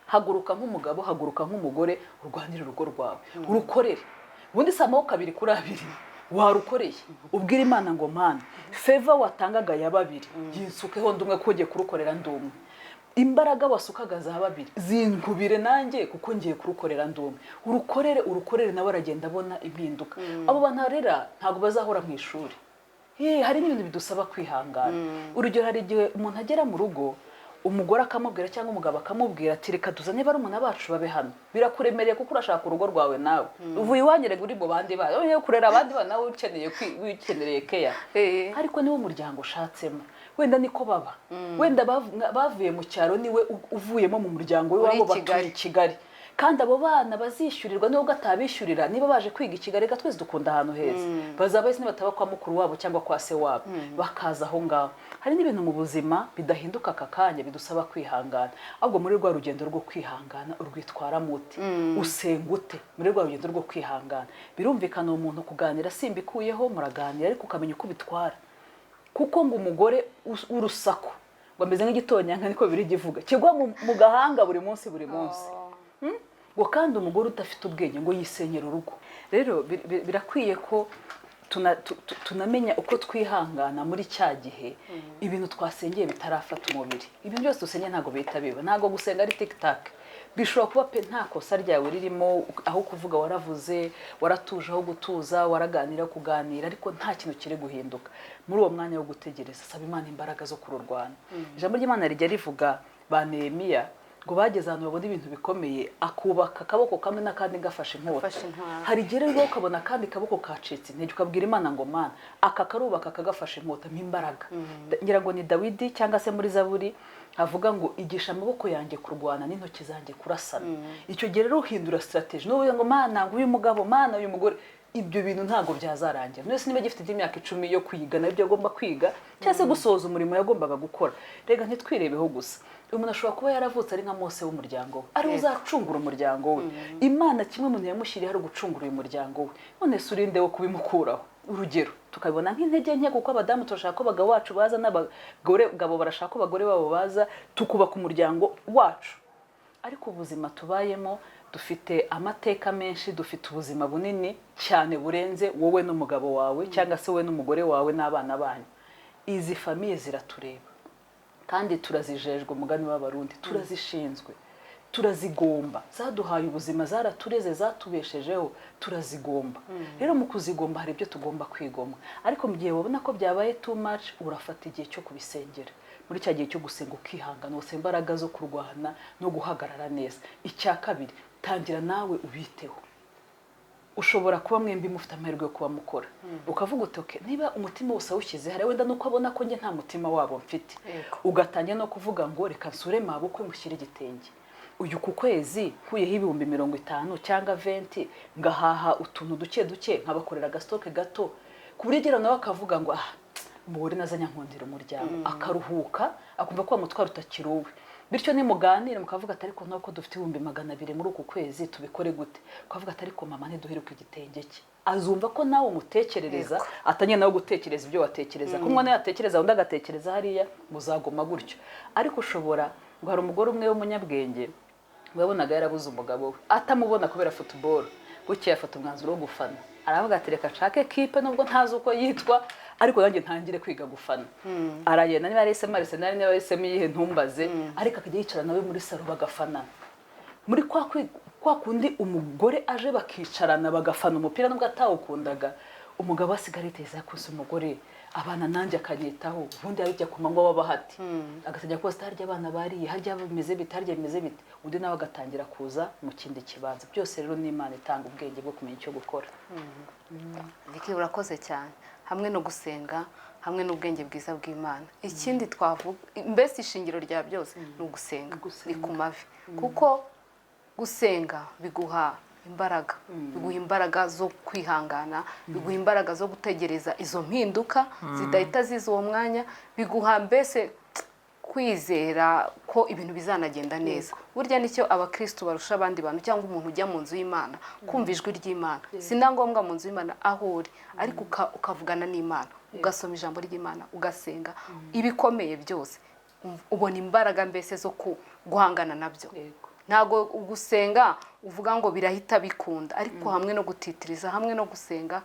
Haguruka nk'umugabo, haguruka nk'umugore, urwanire urugo rwawe, urukorere. Ubundi si amaboko abiri kuri abiri, warukoreye. Ubwira Imana ngo: "Mana, favor watangaga ya babiri yinsukeho ndi umwe, kuko ngiye kurukorera ndi umwe. Imbaraga wasukaga za babiri zinkubire nanjye, kuko ngiye kurukorera ndi umwe." Urukorere, urukorere, nawe aragenda abona impinduka. Abo bantu arera ntabwo bazahora mu ishuri. Hari n'ibintu bidusaba kwihangana. Urugero, hari igihe umuntu agera mu rugo, umugore akamubwira cyangwa umugabo akamubwira ati: "Reka tuzane barumuna bacu babe hano." Birakuremereye kuko urashaka urugo rwawe, nawe uvuye iwanyu, rega uri mu bandi bana, ugiye kurera abandi bana, nawe ukeneye wikeneye keya. Ariko niwo muryango ushatsemo, wenda niko baba, wenda bavuye mu cyaro, niwe uvuyemo mu muryango w'iwabo, Uri i batuye Kigali. i Kigali, kandi abo bana bazishyurirwa nubwo atabishyurira. Niba baje kwiga i Kigali, reka twese dukunda ahantu heza, bazaba bahise nibataba kwa mukuru wabo cyangwa kwa se wabo, bakaza aho ngaho. Hari n'ibintu mu buzima bidahinduka aka kanya, bidusaba kwihangana. Ahubwo muri rwa rugendo rwo kwihangana urwitwaramo ute? Usenga ute muri rwa rugendo rwo kwihangana? Birumvikana, uwo muntu kuganira simbikuyeho, muraganira, ariko ukamenya uko ubitwara, kuko ngo umugore w'urusaku ngo ameze nk'igitonyanga, niko biri givuga, kigwa mu gahanga buri munsi buri munsi. Ngo kandi umugore udafite ubwenge ngo yisenyera urugo. Rero birakwiye ko tunamenya uko twihangana muri cya gihe ibintu twasengeye bitarafata umubiri. Ibintu byose dusengeye ntabwo bihita biba, ntabwo gusenga ari tikitake. Bishobora kuba pe nta kosa ryawe ririmo, aho kuvuga waravuze, waratuje aho gutuza, waraganira kuganira, ariko nta kintu kiri guhinduka. Muri uwo mwanya wo gutegereza, saba Imana imbaraga zo kururwana. Ijambo ry'Imana rijya rivuga ba Nehemiya ngo bageze ahantu babona ibintu bikomeye, akubaka akaboko kamwe n'akandi gafashe inkota. Gafashe intwaro. Hari igihe rero ukabona akandi kaboko kacitse intege, ukabwira Imana ngo: "Mana, aka karubaka kagafashe inkota, mpa imbaraga." Ngira ngo ni Dawidi cyangwa se muri Zaburi avuga ngo: "Igisha amaboko yanjye kurwana n'intoki zanjye kurasana." Icyo gihe rero uhindura strategy, n'ubu ngo: "Mana, ngo uyu mugabo, Mana, uyu mugore." Ibyo bintu ntabwo byazarangira. Mwese niba gifite indi myaka 10 yo kwiga, nabyo agomba kwiga, cyangwa se gusohoza umurimo yagombaga gukora. Rega ntitwirebeho gusa. Umuntu ashobora kuba yaravutse ari nka Mose w'umuryango we, ari we uzacungura umuryango we. Imana kimwe umuntu yamushyiriyeho ari ugucungura uyu muryango we. None se urinde wo kubimukuraho? Urugero, tukabibona nk'intege nke, kuko abadamu turashaka ko abagabo bacu baza, n'abagore gabo barashaka ko abagore babo baza, tukubaka umuryango wacu. Ariko ubuzima tubayemo, dufite amateka menshi, dufite ubuzima bunini cyane burenze wowe n'umugabo wawe, cyangwa se wowe n'umugore wawe n'abana banyu. Izi famille ziratureba kandi turazijejwe, umugani w'Abarundi, turazishinzwe, turazigomba. Zaduhaye ubuzima, zaratureze, zatubeshejeho, turazigomba. Rero mu kuzigomba hari ibyo tugomba kwigomwa. Ariko mu gihe wabona ko byabaye too much, urafata igihe cyo kubisengera. Muri cya gihe cyo gusenga ukihangana, usaba imbaraga zo kurwana no guhagarara neza. Icya kabiri, tangira nawe ubiteho. Ushobora kuba mwembi mufite amahirwe yo kuba mukora, ukavuga uti: "Okay, niba umutima wose awushyize hari, wenda nuko abona ko njye nta mutima wabo mfite." Ugatangira no kuvuga ngo: "Reka nsure mabukwe, mushyire igitenge uyu ku kwezi, nkuyeho 50,000 cyangwa 20, ngahaha utuntu duke duke, nkabakorera agastock gato," ku buryo agera nawe akavuga ngo: "Ah, umugore nazanye ankundira umuryango," akaruhuka, akumva ko wa mutwaro utakiri uwe. Bityo nimuganire mukavuga ati ariko nuko dufite 200,000 muri uku kwezi, tubikore gute? Ukavuga ati ariko mama, ntiduheruke igitenge cye. Azumva ko nawe umutekerereza, atangiye nawe gutekereza ibyo watekereza, ko umwana yatekereza, undi agatekereza hariya, muzaguma gutyo. Ariko ushobora ngo hari umugore umwe w'umunyabwenge wabonaga yarabuze umugabo we, atamubona kubera football. Bukeye afata umwanzuro wo gufana, aravuga ati reka nshake kipe nubwo ntazi uko yitwa, ariko nanjye ntangire kwiga gufana. Aragenda, niba yahisemo Arsenal, niba yahisemo iyihe ntumbaze, ariko akajya yicara nawe muri salon bagafanana. Muri kwa kundi umugore aje bakicarana bagafana umupira nubwo atawukundaga, umugabo asigara yiteza yakuse umugore abana nanjye akanyitaho. Ubundi yarya ku manywa baba bahati, agatangira kubaza harya abana bariye, harya bimeze bite, harya bimeze bite, undi nawe agatangira kuza mu kindi kibanza. Byose rero ni Imana itanga ubwenge bwo kumenya icyo gukora. Vicky, urakoze cyane. Hamwe no gusenga, hamwe n'ubwenge bwiza bw'Imana, ikindi twavuga, mbese ishingiro rya byose ni ugusenga, ni ku mavi, kuko gusenga biguha imbaraga, biguha imbaraga zo kwihangana, biguha imbaraga zo gutegereza izo mpinduka zidahita ziza uwo mwanya, biguha mbese kwizera ko ibintu bizanagenda neza. Burya nicyo abakristu barusha abandi bantu, cyangwa umuntu ujya mu nzu y'Imana kumva ijwi ry'Imana. Si na ngombwa mu nzu y'Imana aho uri, ariko ukavugana n'Imana, ugasoma ijambo ry'Imana, ugasenga, ibikomeye byose ubona imbaraga mbese zo guhangana nabyo. Ntabwo gusenga uvuga ngo birahita bikunda, ariko hamwe no gutitiriza, hamwe no gusenga,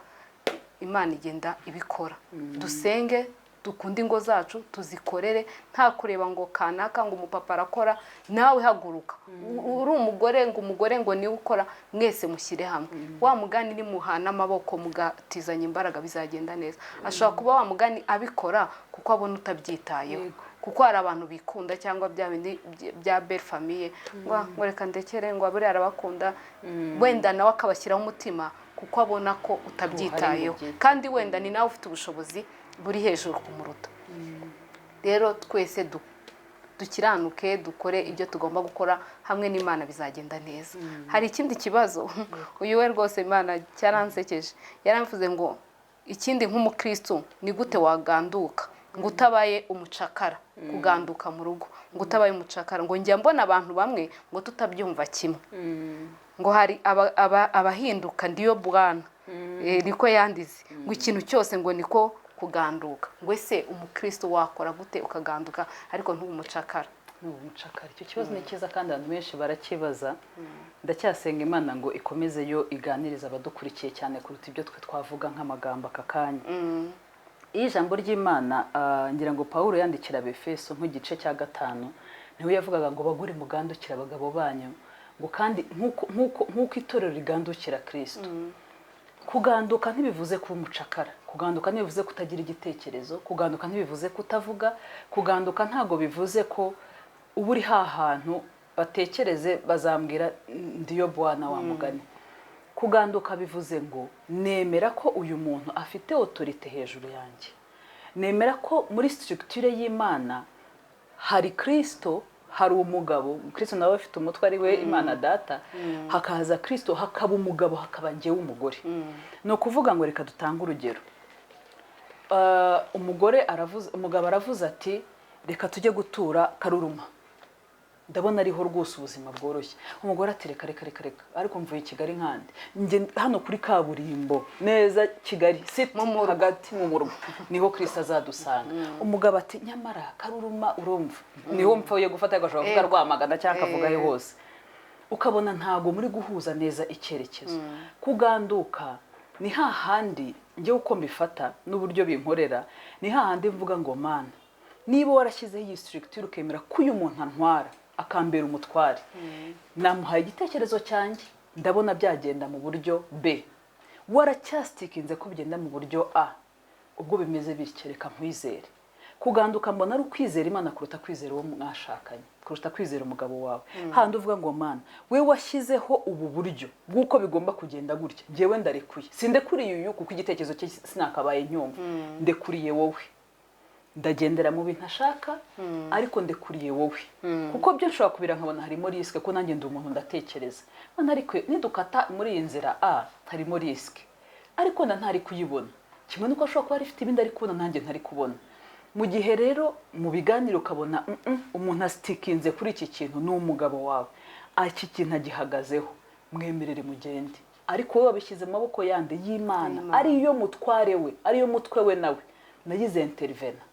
Imana igenda ibikora. Dusenge, dukunde ingo zacu, tuzikorere, nta kureba ngo kanaka, ngo umupapa arakora, nawe haguruka. Uri umugore, ngo umugore ngo niwe ukora, mwese mushyire hamwe. Wa mugani nimuhana amaboko, mugatizanya imbaraga, bizagenda neza. Ashobora kuba wa mugani abikora kuko abona utabyitayeho, kuko hari abantu bikunda, cyangwa bya bindi bya belle famille, ngo reka ndekere, ngo buriya arabakunda. Wenda nawe akabashyiraho umutima kuko abona ko utabyitayeho, kandi wenda ni nawe ufite ubushobozi buri hejuru kumuruta. Rero twese dukiranuke, dukore ibyo tugomba gukora, hamwe n'Imana bizagenda neza. Hari ikindi kibazo, uyu we rwose Imana cyaransekeje, yaramvuze ngo ikindi nk'umukristo ni gute waganduka ngo utabaye umucakara? Kuganduka mu rugo ngo utabaye umucakara, ngo njya mbona abantu bamwe ngo tutabyumva kimwe, ngo hari abahinduka ndiyo bwana. Niko yandize, ngo ikintu cyose ngo niko kuganduka, ngo ese umukristo wakora gute ukaganduka ariko ntube umucakara? Ni umucakara. Icyo kibazo ni cyiza kandi abantu benshi barakibaza. Ndacyasenga Imana ngo ikomeze yo iganiriza abadukurikiye cyane kuruta ibyo twe twavuga nk'amagambo aka kanya. Iyo ijambo ry'Imana, ngira ngo Pawulo yandikira Abefeso nk'igice cya 5, niwe yavugaga ngo bagore mugandukira abagabo banyu, ngo kandi nk'uko itorero rigandukira Kristo. Kuganduka ntibivuze kuba umucakara, kuganduka ntibivuze kutagira igitekerezo, kuganduka ntibivuze kutavuga, kuganduka ntabwo bivuze ko uba uri hantu batekereze bazambwira ndiyo bwana wa mugani. Kuganduka bivuze ngo nemera ko uyu muntu afite autorité hejuru yanjye, nemera ko muri structure y'Imana hari Kristo, hari umugabo, Kristo nawe afite umutwe ari we Imana Data, hakaza Kristo, hakaba umugabo, hakaba njyewe umugore. Ni ukuvuga ngo reka dutange urugero. Umugore aravuze, umugabo aravuze ati reka tujye gutura Karuruma, ndabona ariho rwose ubuzima bworoshye. Umugore ati reka reka reka reka, ariko mvuye i Kigali nkande njye hano kuri kaburimbo neza, Kigali city hagati mu murwa niho Kristo azadusanga. Umugabo ati nyamara Karuruma urumva niho mpfuye gufata, agashobora kuvuga Rwamagana cyangwa akavuga ayo hose. Ukabona ntago muri guhuza neza icyerekezo. Kuganduka ni hahandi njye uko mbifata n'uburyo binkorera, ni hahandi mvuga ngo Mana, niba warashyizeho iyi structure ukemera ko uyu muntu antwara akambera umutware, namuhaye igitekerezo cyanjye, ndabona byagenda mu buryo B, waracyasitikinze ko bigenda mu buryo A, ubwo bimeze bityo reka nkwizere. Kuganduka mbona ari ukwizera Imana kuruta kwizera uwo mwashakanye, kuruta kwizera umugabo wawe. Handi uvuga ngo Mana, we washyizeho ubu buryo bw'uko bigomba kugenda gutya, njyewe ndarekuye, sindekuriye uyu kuko igitekerezo cye sinakabaye nyumva, ndekuriye wowe, ndagendera mu bintu ashaka, ariko ndekuriye wowe kuko byo nshobora kubira nkabona harimo risque, ko nanjye ndi umuntu ndatekereza. None ariko nidukata muri iyi nzira A harimo risque, ariko na ntari kuyibona kimwe nuko ashobora kuba afite ibindi ari kubona nanjye ntari kubona. Mu gihe rero mu biganiro ukabona umuntu asitikinze kuri iki kintu, ni umugabo wawe, iki kintu agihagazeho, mwemerere mugende, ariko wowe wabishyize mu maboko yandi y'Imana, ariyo mutware we, ariyo mutwe we, nawe nayize intervena,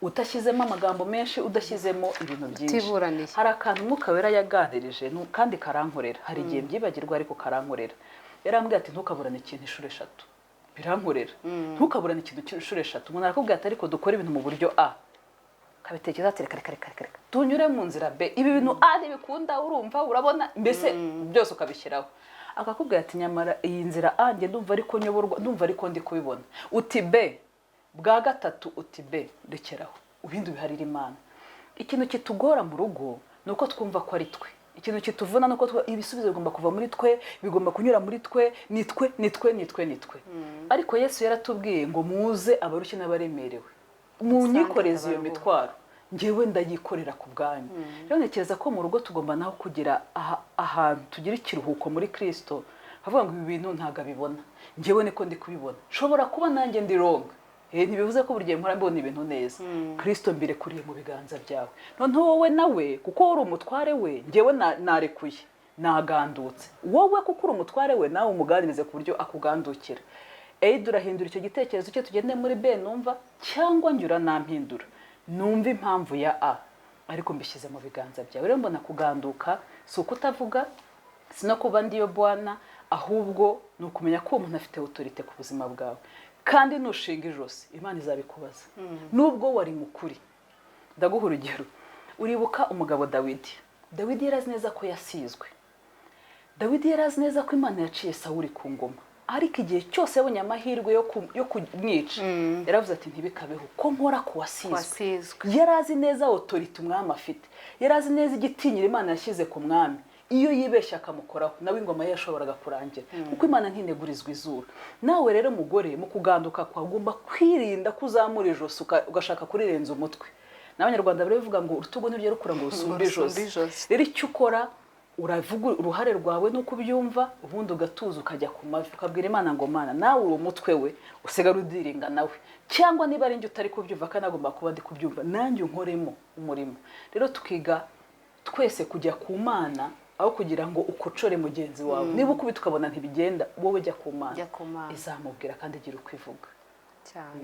utashyizemo amagambo menshi, udashyizemo ibintu byinshi. Utiburaniye. Hari akantu Umwuka Wera yaganirije kandi karankorera, hari igihe mbyibagirwa ariko karankorera. Yarambwiye ati ntukaburane ikintu inshuro eshatu. Birankorera. Ntukaburane ikintu inshuro eshatu. Umuntu arakubwira ati ariko dukore ibintu mu buryo A, ukabitekereza ati reka reka reka reka reka tunyure mu nzira B, ibi bintu A ntibikunda, urumva, urabona, mbese byose ukabishyiraho. Akakubwira ati nyamara iyi nzira A njye ndumva ariko nyoborwa, ndumva ariko ndi kubibona, uti B. Bwa gatatu uti B, rekeraho, ibindi ubiharire Imana. Ikintu kitugora mu rugo ni uko twumva ko ari twe. Ikintu kituvuna ni uko ibisubizo bigomba kuva muri twe, bigomba kunyura muri twe, ni twe, ni twe, ni twe, ni twe. Ariko Yesu yaratubwiye ngo muze abarushye n'abaremerewe, munyikoreze iyo mitwaro, njyewe ndayikorera ku bwanyu. Rero ntekereza ko mu rugo tugomba naho kugira ahantu tugira ikiruhuko muri Kristo, havuga ngo ibi bintu ntabwo abibona, njyewe niko ndi kubibona, nshobora kuba nanjye ndi wrong. Ntibivuze ko buri gihe mpora mbona ibintu neza. Kristo mbirekuriye mu biganza byawe. Noneho wowe nawe kuko uri umutware we, njyewe narekuye, nagandutse. Wowe kuko uri umutware we, nawe umuganirize ku buryo akugandukira. Eid urahindura icyo gitekerezo cye tugende muri B numva, cyangwa njye uranampindura numva impamvu ya A, ariko mbishyize mu biganza byawe. Rero mbona kuganduka si ukutavuga, si no kuba ndiyo bwana, ahubwo ni ukumenya ko uwo muntu afite autorité ku buzima bwawe, kandi nushinga ijosi Imana izabikubaza nubwo wari mukuri. Ndaguha urugero. Uribuka umugabo Dawidi? Dawidi yari azi neza ko yasizwe. Dawidi yari azi neza ko Imana yaciye Sawuli ku ngoma, ariko igihe cyose yabonye amahirwe yo kumwica, yaravuze ati ntibikabeho ko nkora ku wasizwe. Wasizwe. Yari azi neza autorité umwami afite, yari azi neza igitinyiro Imana yashyize ku mwami. Iyo yibeshya akamukoraho, nawe ingoma ye yashoboraga kurangira, kuko Imana ntinegurizwa izuru. Nawe rero mugore, mu kuganduka kwawe ugomba kwirinda ko uzamura ijosi ugashaka kurirenza umutwe. N'Abanyarwanda barabivuga ngo urutugu ntirujya rukura ngo rusumbe Ngo rusumbe ijosi. Ijosi. Rero icyo ukora, uravuga uruhare rwawe nuko ubyumva, ubundi ugatuza, ukajya ku mavi, ukabwira Imana ngo Mana, nawe uri umutwe we, usigara udiringa nawe, cyangwa niba ari njye utari kubyumva kandi agomba kuba ndi kubyumva, nanjye unkoremo umurimo. Rero tukiga twese kujya ku Mana aho kugira ngo ukocore mugenzi wawe. Niba ukubita ukabona ntibigenda, wowe jya ku Mana. Jya ku Mana. Izamubwira kandi igira uko ivuga. Cyane.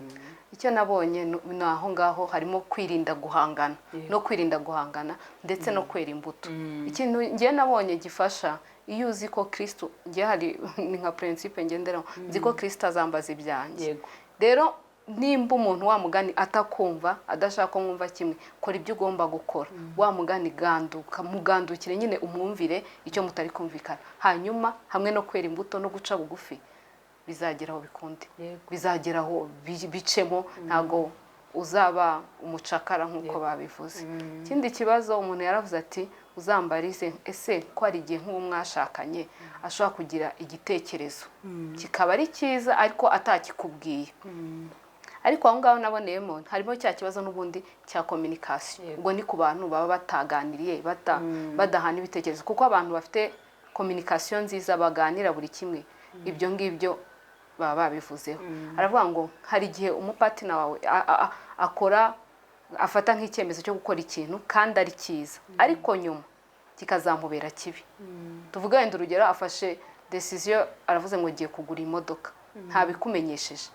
Icyo nabonye ni aho ngaho harimo kwirinda guhangana, no kwirinda guhangana ndetse no kwera imbuto. Ikintu ngiye nabonye gifasha, iyo uzi ko Kristo, ngiye hari ni nka principe ngenderaho, nzi ko Kristo azambaza ibyanjye. Rero nimba umuntu wa mugani atakumva, adashaka ko mwumva kimwe, kora ibyo ugomba gukora. Wa mugani ganduka, mugandukire nyine, umwumvire icyo mutari kumvikana. Hanyuma hamwe no kwera imbuto no guca bugufi, bizagera aho bikunde, bizagera aho bicemo, ntabwo uzaba umucakara nk'uko babivuze. Ikindi kibazo umuntu yaravuze ati uzambarize, ese ko hari igihe nk'uwo mwashakanye ashobora kugira igitekerezo kikaba ari cyiza ariko atakikubwiye? Ariko aho ngaho naboneyemo harimo cya kibazo n'ubundi cya communication. Ubwo ni ku bantu baba bataganiriye, badahana ibitekerezo, kuko abantu bafite communication nziza baganira buri kimwe, ibyo ngibyo baba babivuzeho. Aravuga ngo hari igihe umupartner wawe akora, afata nk'icyemezo cyo gukora ikintu kandi ari cyiza, ariko nyuma kikazamubera kibi. Tuvuge wenda urugero, afashe decision, aravuze ngo ngiye kugura imodoka, ntabikumenyesheje.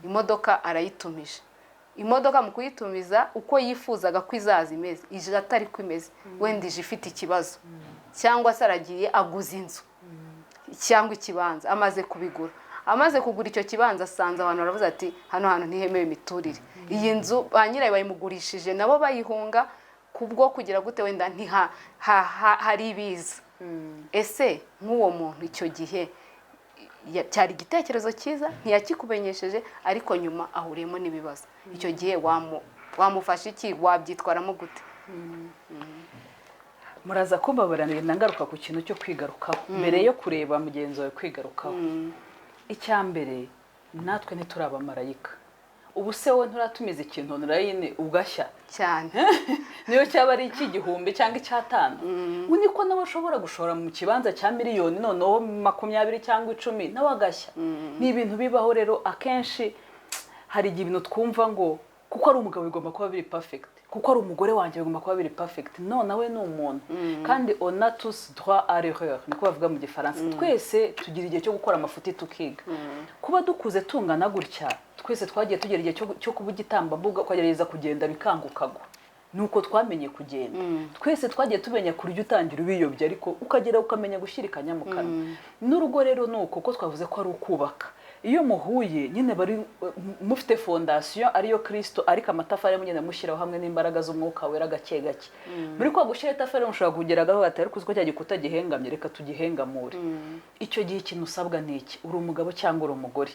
Imodoka arayitumije. Imodoka mu kuyitumiza, uko yifuzaga ko izaza imeze, ije atari ko imeze, wenda ije ifite ikibazo. Cyangwa se aragiye aguza inzu cyangwa ikibanza, amaze kubigura, amaze kugura icyo kibanza, asanze abantu baravuze ati hano hantu ntihemewe imiturire, iyi nzu ba nyirayo bayimugurishije, nabo bayihunga kubwo kugira gute, wenda ntiha hari ibiza. Ese nk'uwo muntu icyo gihe cyari igitekerezo cyiza, ntiyakikumenyesheje, ariko nyuma ahuriyemo n'ibibazo, icyo gihe wamufasha iki? Wabyitwaramo gute? Muraza kumbabarira, ngaruka ku kintu cyo kwigarukaho mbere yo kureba mugenzi wawe. Kwigarukaho, icya mbere, natwe ntituri abamarayika. Ubu se wowe nturatumiza ikintu online ugashya? Cyane. Niyo cyaba ari icy'igihumbi cyangwa icy'atanu, ubu niko nawe ushobora gushora mu kibanza cya miliyoni noneho 20 cyangwa 10, nawe agashya. Ni ibintu bibaho. Rero akenshi hari igihe ibintu twumva ngo Kuko ari umugabo bigomba kuba biri perfect, kuko ari umugore wanjye bigomba kuba biri perfect. No, nawe ni umuntu, kandi on a tous droit à l'erreur, niko bavuga mu Gifaransa. Twese tugira igihe cyo gukora amafuti tukiga. Kuba dukuze tungana gutya, twese twagiye tugera igihe cyo kuba igitambambuga, ukagerageza kugenda bikanga ukagwa, nuko twamenye kugenda. Twese twagiye tumenya kurya, utangira ubiyobya, ariko ukagera ukamenya gushyira ikanya mu kanwa. N'urugo rero ni uko, ko twavuze ko ari ukubaka. Iyo muhuye nyine bari mufite fondation ariyo Kirisito, ariko amatafari mugenda mushyiraho hamwe n'imbaraga z'Umwuka Wera gake gake. Muri kwa gushyira itafari, mushobora kugera gaho ati: "Ariko uzi ko cya gikuta gihengamye? Reka tugihengamure." Icyo gihe ikintu usabwa ni iki? Uri umugabo cyangwa uri umugore,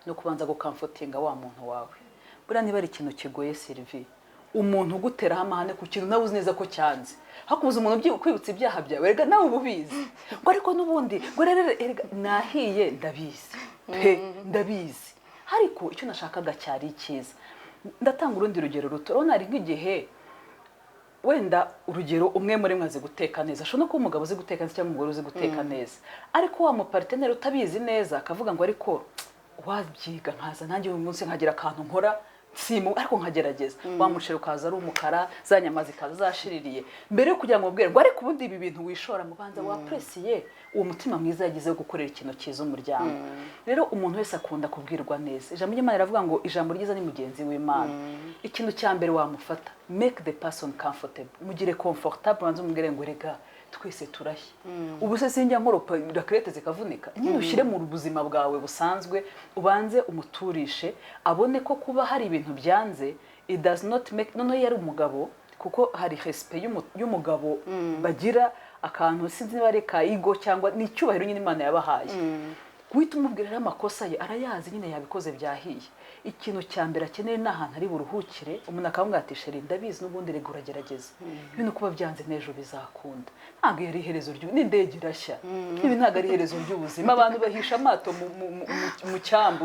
no kubanza gucomfortinga wa muntu wawe. Buriya niba ari ikintu kigoye, Sylvie, umuntu uguteraho amahane ku kintu nawe uzi neza ko cyanze, hakubuza umuntu kwibutsa ibyaha byawe, erega nawe uba ubizi, ngo ariko n'ubundi, ngo rero erega nahiye, ndabizi pe, ndabizi, ariko icyo nashakaga cyari icyiza. Ndatanga urundi rugero ruto. Urabona hari nk'igihe wenda, urugero, umwe muri mwe azi guteka neza, ashobora no kuba umugabo uzi guteka neza cyangwa umugore uzi guteka neza, ariko wa mupartner utabizi neza akavuga ngo: "Ariko wabyiga nkaza nanjye uyu munsi nkagira akantu nkora, simu ariko nkagerageza." Wa muceri ukaza ari umukara, za nyama zikaza zashiririye. Mbere yo kugira ngo mubwire ngo: "Ariko ubundi ibi bintu wishora," mubanza wappréciye uwo mutima mwiza yagize wo gukorera ikintu cyiza umuryango. Rero umuntu wese akunda kubwirwa neza. Ijambo ry'Imana riravuga ngo ijambo ryiza ni mugenzi w'Imana. Ikintu cya mbere wamufata, make the person comfortable, mugire comfortable. Ubanze umubwire ngo: "Rega twese turashya, ubu se sinjya nkoropa raclette zikavunika?" Nyine ushyire mu buzima bwawe busanzwe, ubanze umuturishe, abone ko kuba hari ibintu byanze, it does not make. Noneho iyo ari umugabo, kuko hari respect y'umugabo, bagira akantu, sinzi niba ari ka ego cyangwa ni icyubahiro nyine Imana yabahaye. Guhita umubwira rero amakosa ye, arayazi nyine, yabikoze byahiye. Ikintu cya mbere akeneye ni ahantu ari buruhukire. Umuntu akamubwira ati: "Chéri, ndabizi, n'ubundi rega uragerageza, ibintu kuba byanze n'ejo bizakunda, ntabwo ari iherezo n'indege irashya, ibi ntabwo ari iherezo ry'ubuzima. Abantu bahisha amato mu cyambu,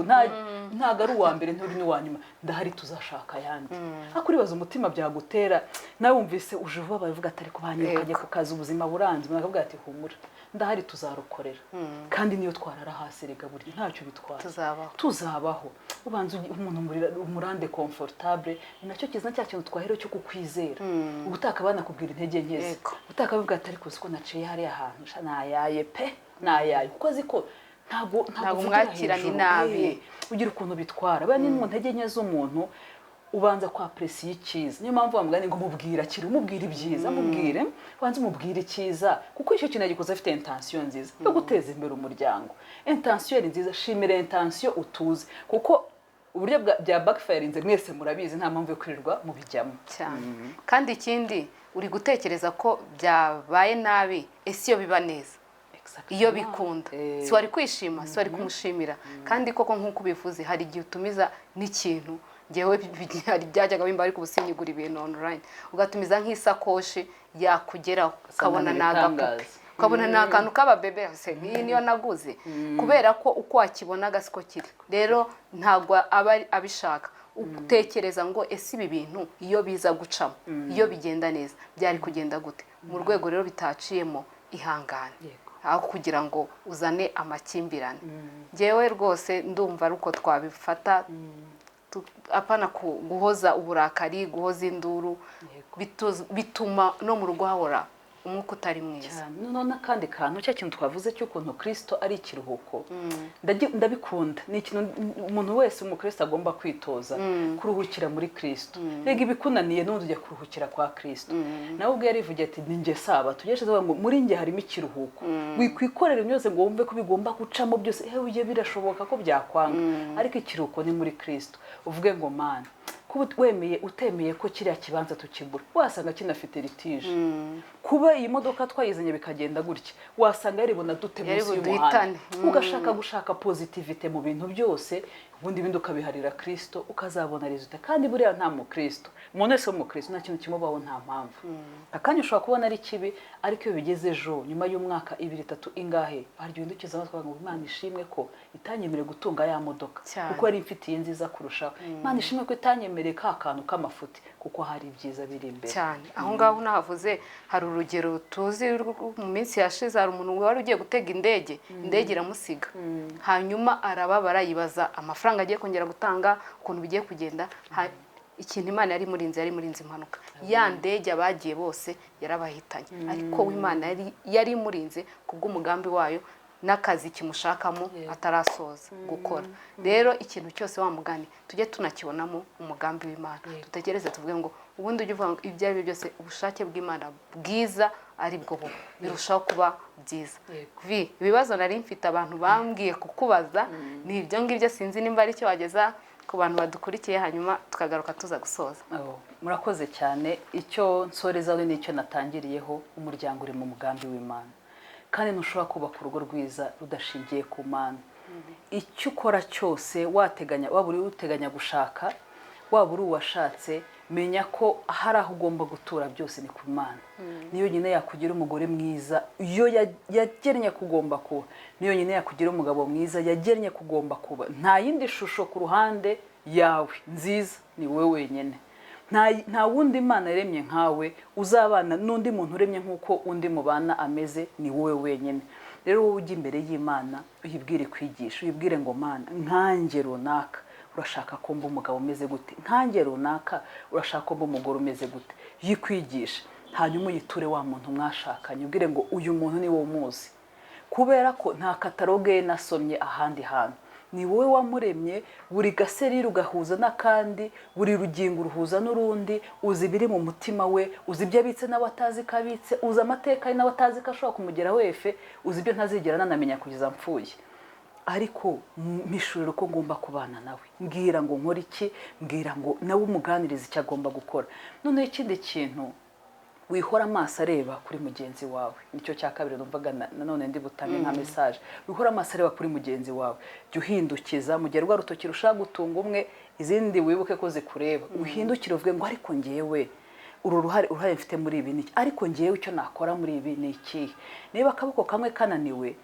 ntabwo ari uwa mbere, nturi n'uwa nyuma, ndahari, tuzashaka ayandi." Ariko uribaza umutima byagutera nawe wumvise uje ubabaye, uvuga ati: "Ariko banyirukanye ku kazi, ubuzima buranze." Umuntu akavuga ati: "Humura, ndahari, tuzarukorera, kandi niyo twarara hasi rega burya ntacyo bitwara." Tuzabaho. Tuzabaho. Ubanza umuntu umurande comfortable. Ni nacyo kiza cya kintu twahera cyo kukwizera, ubutaka banakubwira intege nke ze. Utaka bavuga ati: "Ariko uzi ko naciye hariya hantu sha, nayaye pe, nayaye," kuko azi ko ntabwo Ntabwo uvugira mwakirana hejuru. inabi. Ugira ukuntu bitwara. Buriya ni mu ntege nke z'umuntu, ubanza kwapprécier icyiza. Niyo mpamvu bamugani ngo mubwire akiri, umubwire ibyiza, mubwire, ubanze umubwire icyiza, kuko icyo kintu yagikoze afite intention nziza yo guteza imbere umuryango. Intention yari nziza, shimira intention, utuze, kuko uburyo bya backfirinze mwese murabizi, nta mpamvu yo kwirirwa mubijyamo. Cyane. Kandi ikindi, uri gutekereza ko byabaye nabi, ese iyo biba neza, iyo bikunda, si wari kwishima? Si wari kumushimira? Kandi koko nk'uko ubivuze, hari igihe utumiza n'ikintu, ngewe hari byajyaga bimba, ariko ubu sinyigura ibintu online, ugatumiza nk'isakoshi, yakugeraho ukabona ni agapupe, ibitangaza. Ukabona ni akantu k'ababebe, se nk'iyi niyo naguze? Kubera ko uko wakibonaga siko kiri. Rero ntabwo aba abishaka. Utekereza ngo: "Ese ibi bintu iyo biza gucamo, iyo bigenda neza, byari kugenda gute?" Mu rwego rero bitaciyemo, ihangane, aho kugira ngo uzane amakimbirane. Ngewe rwose ndumva ari uko twabifata, apana guhoza uburakari, guhoza induru. Bituma no mu rugo hahora umwuka utari mwiza. Cyane. Noneho n'akandi kantu, cya kintu twavuze cy'ukuntu Kirisito ari ikiruhuko, ndabikunda. Ni ikintu umuntu wese umukristo agomba kwitoza, kuruhukira muri Kirisito. Rega ibikunaniye n'ubundi ujya kuruhukira kwa Kirisito. Nawe ubwe yarivugiye ati: "Ni njye sabato." Tugeshe tuvuga ngo muri njye harimo ikiruhuko. Wikwikorera byose ngo wumve ko bigomba gucamo byose. Ewe, birashoboka ko byakwanga, ariko ikiruhuko ni muri Kirisito. Uvuge ngo: "Mana, kuba wemeye utemeye ko kiriya kibanza tukigura, wasanga kinafite litige. Kuba iyi modoka twayizanye bikagenda gutya, wasanga yaribona dute Yari munsi y'umuhanda." buduhitane. Ugashaka gushaka positivité mu bintu byose, ubundi ibindi ukabiharira Kirisito, ukazabona résultat. Kandi buriya nta mukristo, umuntu wese w'umukristo, nta kintu kimubaho nta mpamvu. Akanya ushobora kubona ari kibi, ariko iyo bigeze ejo, nyuma y'umwaka, 2, 3, ingahe, hari igihe uhindukiza amatwi ngo: "Imana ishimwe ko itanyemereye gutunga ya modoka, Cyane. kuko yari imfitiye nziza kurushaho. Imana ishimwe ko itanyemereye ka kantu k'amafuti, kuko hari ibyiza biri imbere." Cyane. Aho ngaho unahavuze, hari urugero tuzi mu minsi yashize. Hari umuntu wari ugiye gutega indege, indege iramusiga, hanyuma arababara, yibaza amafaranga agiye kongera gutanga, ukuntu bigiye kugenda. Ikintu Imana yari imurinze, yari imurinze impanuka. Ya ndege abagiye bose yarabahitanye, ariko we Imana yari imurinze kubw'umugambi wayo n'akazi kimushakamo atarasoza gukora. Rero ikintu cyose, wa mugani, tujye tunakibonamo umugambi w'Imana. Dutekereze tuvuge ngo ubundi ujye uvuga ngo ibyo ari byo byose ubushake bw'Imana bwiza ari bwo buba birushaho kuba byiza. Vi, ibibazo nari mfite abantu bambwiye kukubaza ni ibyo ngibyo. Sinzi nimba ari icyo wageza ku bantu badukurikiye, hanyuma tukagaruka tuza gusoza. Oh, murakoze cyane. Icyo nsorezaho n'icyo natangiriyeho: umuryango uri mu mugambi w'Imana, kandi ntushobora kubaka urugo rwiza rudashingiye ku Mana. Icyo ukora cyose, wateganya, waba uri uteganya gushaka, waba uri uwashatse, menya ko hari aho ugomba gutura. Byose ni ku Mana. Niyo nyine yakugira umugore mwiza iyo yagennye kugomba kuba, niyo nyine yakugira umugabo mwiza yagennye kugomba kuba. Nta yindi shusho ku ruhande yawe nziza, ni wowe wenyine. Nta wundi Imana yaremye nkawe uzabana n'undi muntu uremye nk'uko undi mubana ameze, ni wowe wenyine. Rero wowe ujya imbere y'Imana, uyibwire, kwigisha, uyibwire ngo: "Mana, nkanjye runaka urashaka ko mba umugabo umeze gute? Nkanjye runaka urashaka ko mba umugore umeze gute?" Yikwigisha, hanyuma uyiture wa muntu mwashakanye, ubwire ngo uyu muntu ni wowe umuzi, kubera ko nta catalogue ye nasomye ahandi hantu, ni wowe wamuremye. Buri gaserire ugahuza n'akandi, buri rugingo uruhuza n'urundi. Uzi ibiri mu mutima we, uzi ibyo abitse nawe atazi ko abitse, uzi amateka ye nawe atazi ko ashobora kumugeraho efe, uzi ibyo ntazigera nanamenya kugeza mpfuye. Ariko mpishurira uko ngomba kubana nawe, mbwira ngo nkore iki, mbwira ngo nawe umuganirize icyo agomba gukora. Noneho ikindi kintu, wihora amaso areba kuri mugenzi wawe. Nicyo cya kabiri numvaga nanone ndi butange nka message. Wihora amaso areba kuri mugenzi wawe, jya uhindukiza. Mu gihe rwa rutoki rushaka gutunga umwe, izindi wibuke ko zikureba. Uhindukire uvuge ngo: "Ariko ngewe uru ruhare mfite muri ibi ni iki? Ariko ngewe icyo nakora muri ibi ni ikihe?" Niba akaboko kamwe kananiwe,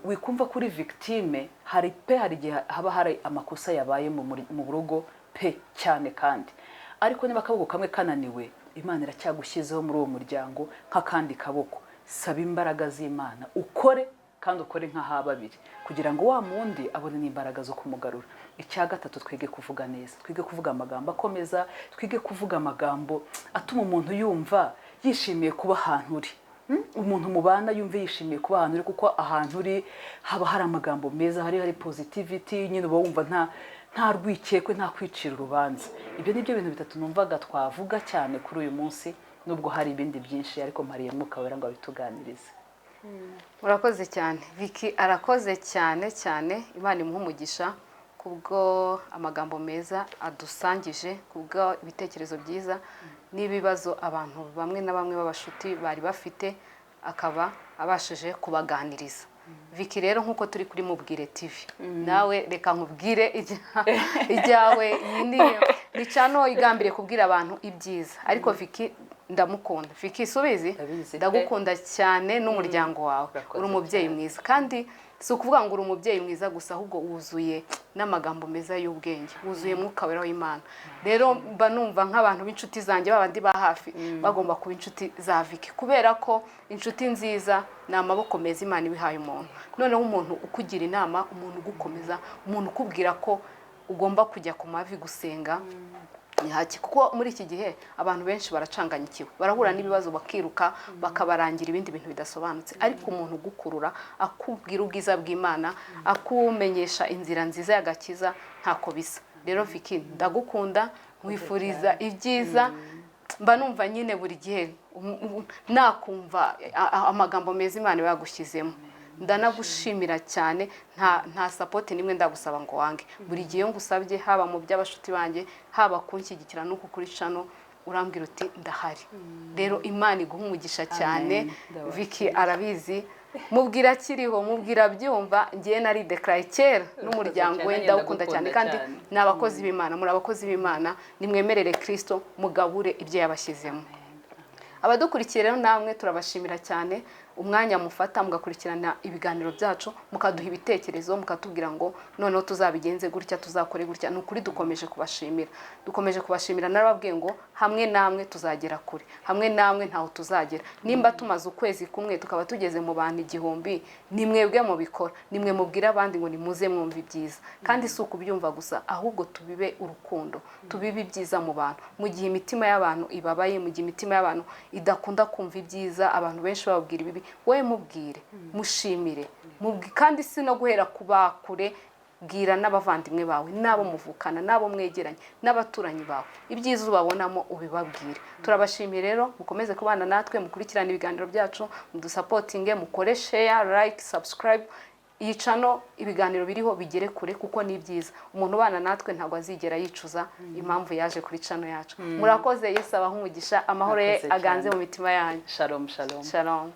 wikumva kuri victime. Hari pe, hari igihe haba hari amakosa yabaye mu rugo pe cyane kandi, ariko niba akaboko kamwe kananiwe, Imana iracyagushyizeho muri uwo muryango nk'akandi kaboko. Saba imbaraga z'Imana, ukore kandi ukore nk'aha babiri, kugira ngo wa wundi abone n'imbaraga zo kumugarura. Icya gatatu, twige kuvuga neza, twige kuvuga amagambo akomeza, twige kuvuga amagambo atuma umuntu yumva yishimiye kuba ahantu uri. Umuntu mubana yumve yishimiye kuba ahantu uri, kuko ahantu uri haba hari amagambo meza, hari positivity nyine, uba wumva nta rwikekwe, nta kwicira urubanza. Ibyo ni byo bintu bitatu numvaga twavuga cyane kuri uyu munsi, nubwo hari ibindi byinshi, ariko mpariye Mwuka Wera ngo abituganirize. Murakoze cyane. Vicky arakoze cyane cyane. Imana imuhe umugisha kubwo amagambo meza adusangije, kubwo ibitekerezo byiza n'ibibazo abantu bamwe na bamwe b'abashuti bari bafite akaba abashije kubaganiriza. Vicky rero, nk'uko turi kuri Mubwire TV, nawe reka nkubwire ibyawe. Iyi ni channel igambiriye kubwira abantu ibyiza, ariko Vicky ndamukunda. Vicky, subizi? Ndabizi pe. Ndagukunda cyane n'umuryango wawe. Urakoze Uri umubyeyi cyane. mwiza, kandi si ukuvuga ngo uri umubyeyi mwiza gusa, ahubwo wuzuye n'amagambo meza y'ubwenge, wuzuye Mwuka Wera w'Imana. Rero mba numva nk'abantu b'inshuti zanjye, babandi ba hafi, bagomba kuba inshuti za Vicky, kubera ko inshuti nziza ni amaboko meza Imana ibihaye umuntu. Noneho umuntu ukugira inama, umuntu ugukomeza, umuntu ukubwira ko ugomba kujya ku mavi gusenga ni hake, kuko muri iki gihe abantu benshi baracanganyikiwe, barahura n'ibibazo bakiruka, bakabarangira ibindi bintu bidasobanutse. Ariko umuntu ugukurura, akubwira ubwiza bw'Imana, akumenyesha inzira nziza y'agakiza, ntako bisa. Rero Vicky, ndagukunda, nkwifuriza ibyiza. Mba numva nyine buri gihe nakumva amagambo meza Imana iba yagushyizemo. Ndanagushimira cyane. Nta support nimwe ndagusaba ngo wange. Buri gihe iyo ngusabye, haba mu by'abashuti banjye, haba kunshyigikira n'uku kuri channel, urambwira uti: "Ndahari." Rero Imana iguha umugisha cyane. Amen. Ndabakira. Vicky arabizi, mubwira akiriho, mubwira abyumva. Ngiye nari declare kera n'umuryango we. Cyane, Ndawukunda cyane. ndagukunda Kandi cyane. ni abakozi b'Imana, muri abakozi b'Imana. Nimwemerere Kirisito mugabure ibyo yabashyizemo. Abadukurikiye rero namwe turabashimira cyane. Umwanya mufata mugakurikirana ibiganiro byacu, mukaduha ibitekerezo, mukatubwira ngo noneho tuzabigenze gutya, tuzakore gutya, ni ukuri dukomeje kubashimira, dukomeje kubashimira. Narababwiye ngo hamwe namwe tuzagera kure, hamwe namwe ntaho tuzagera. Nimba tumaze ukwezi kumwe tukaba tugeze mu bantu 1000, ni mwebwe mubikora, ni mwe mubwira abandi ngo nimuze mwumve ibyiza. Kandi si ukubyumva gusa, ahubwo tubibe urukundo, tubibe ibyiza mu bantu. Mu gihe imitima y'abantu ibabaye, mu gihe imitima y'abantu idakunda kumva ibyiza, abantu benshi bababwira ibibi, wowe mubwire, mushimire, kandi si no guhera ku bakure, bwira n'abavandimwe bawe, n'abo muvukana, n'abo mwegeranye, n'abaturanyi bawe, ibyiza ubabonamo ubibabwire. Turabashimiye rero, mukomeze kubana natwe, mukurikirane ibiganiro byacu, mudusapotinge, mukore share, like, subscribe. Iyi channel, ibiganiro biriho bigere kure, kuko ni byiza. Umuntu ubana natwe ntabwo azigera yicuza impamvu yaje kuri channel yacu. Murakoze, Yesu abahe umugisha, amahoro ye Murakoze aganze cyane. mu mitima yanyu. Shalom, shalom. Shalom.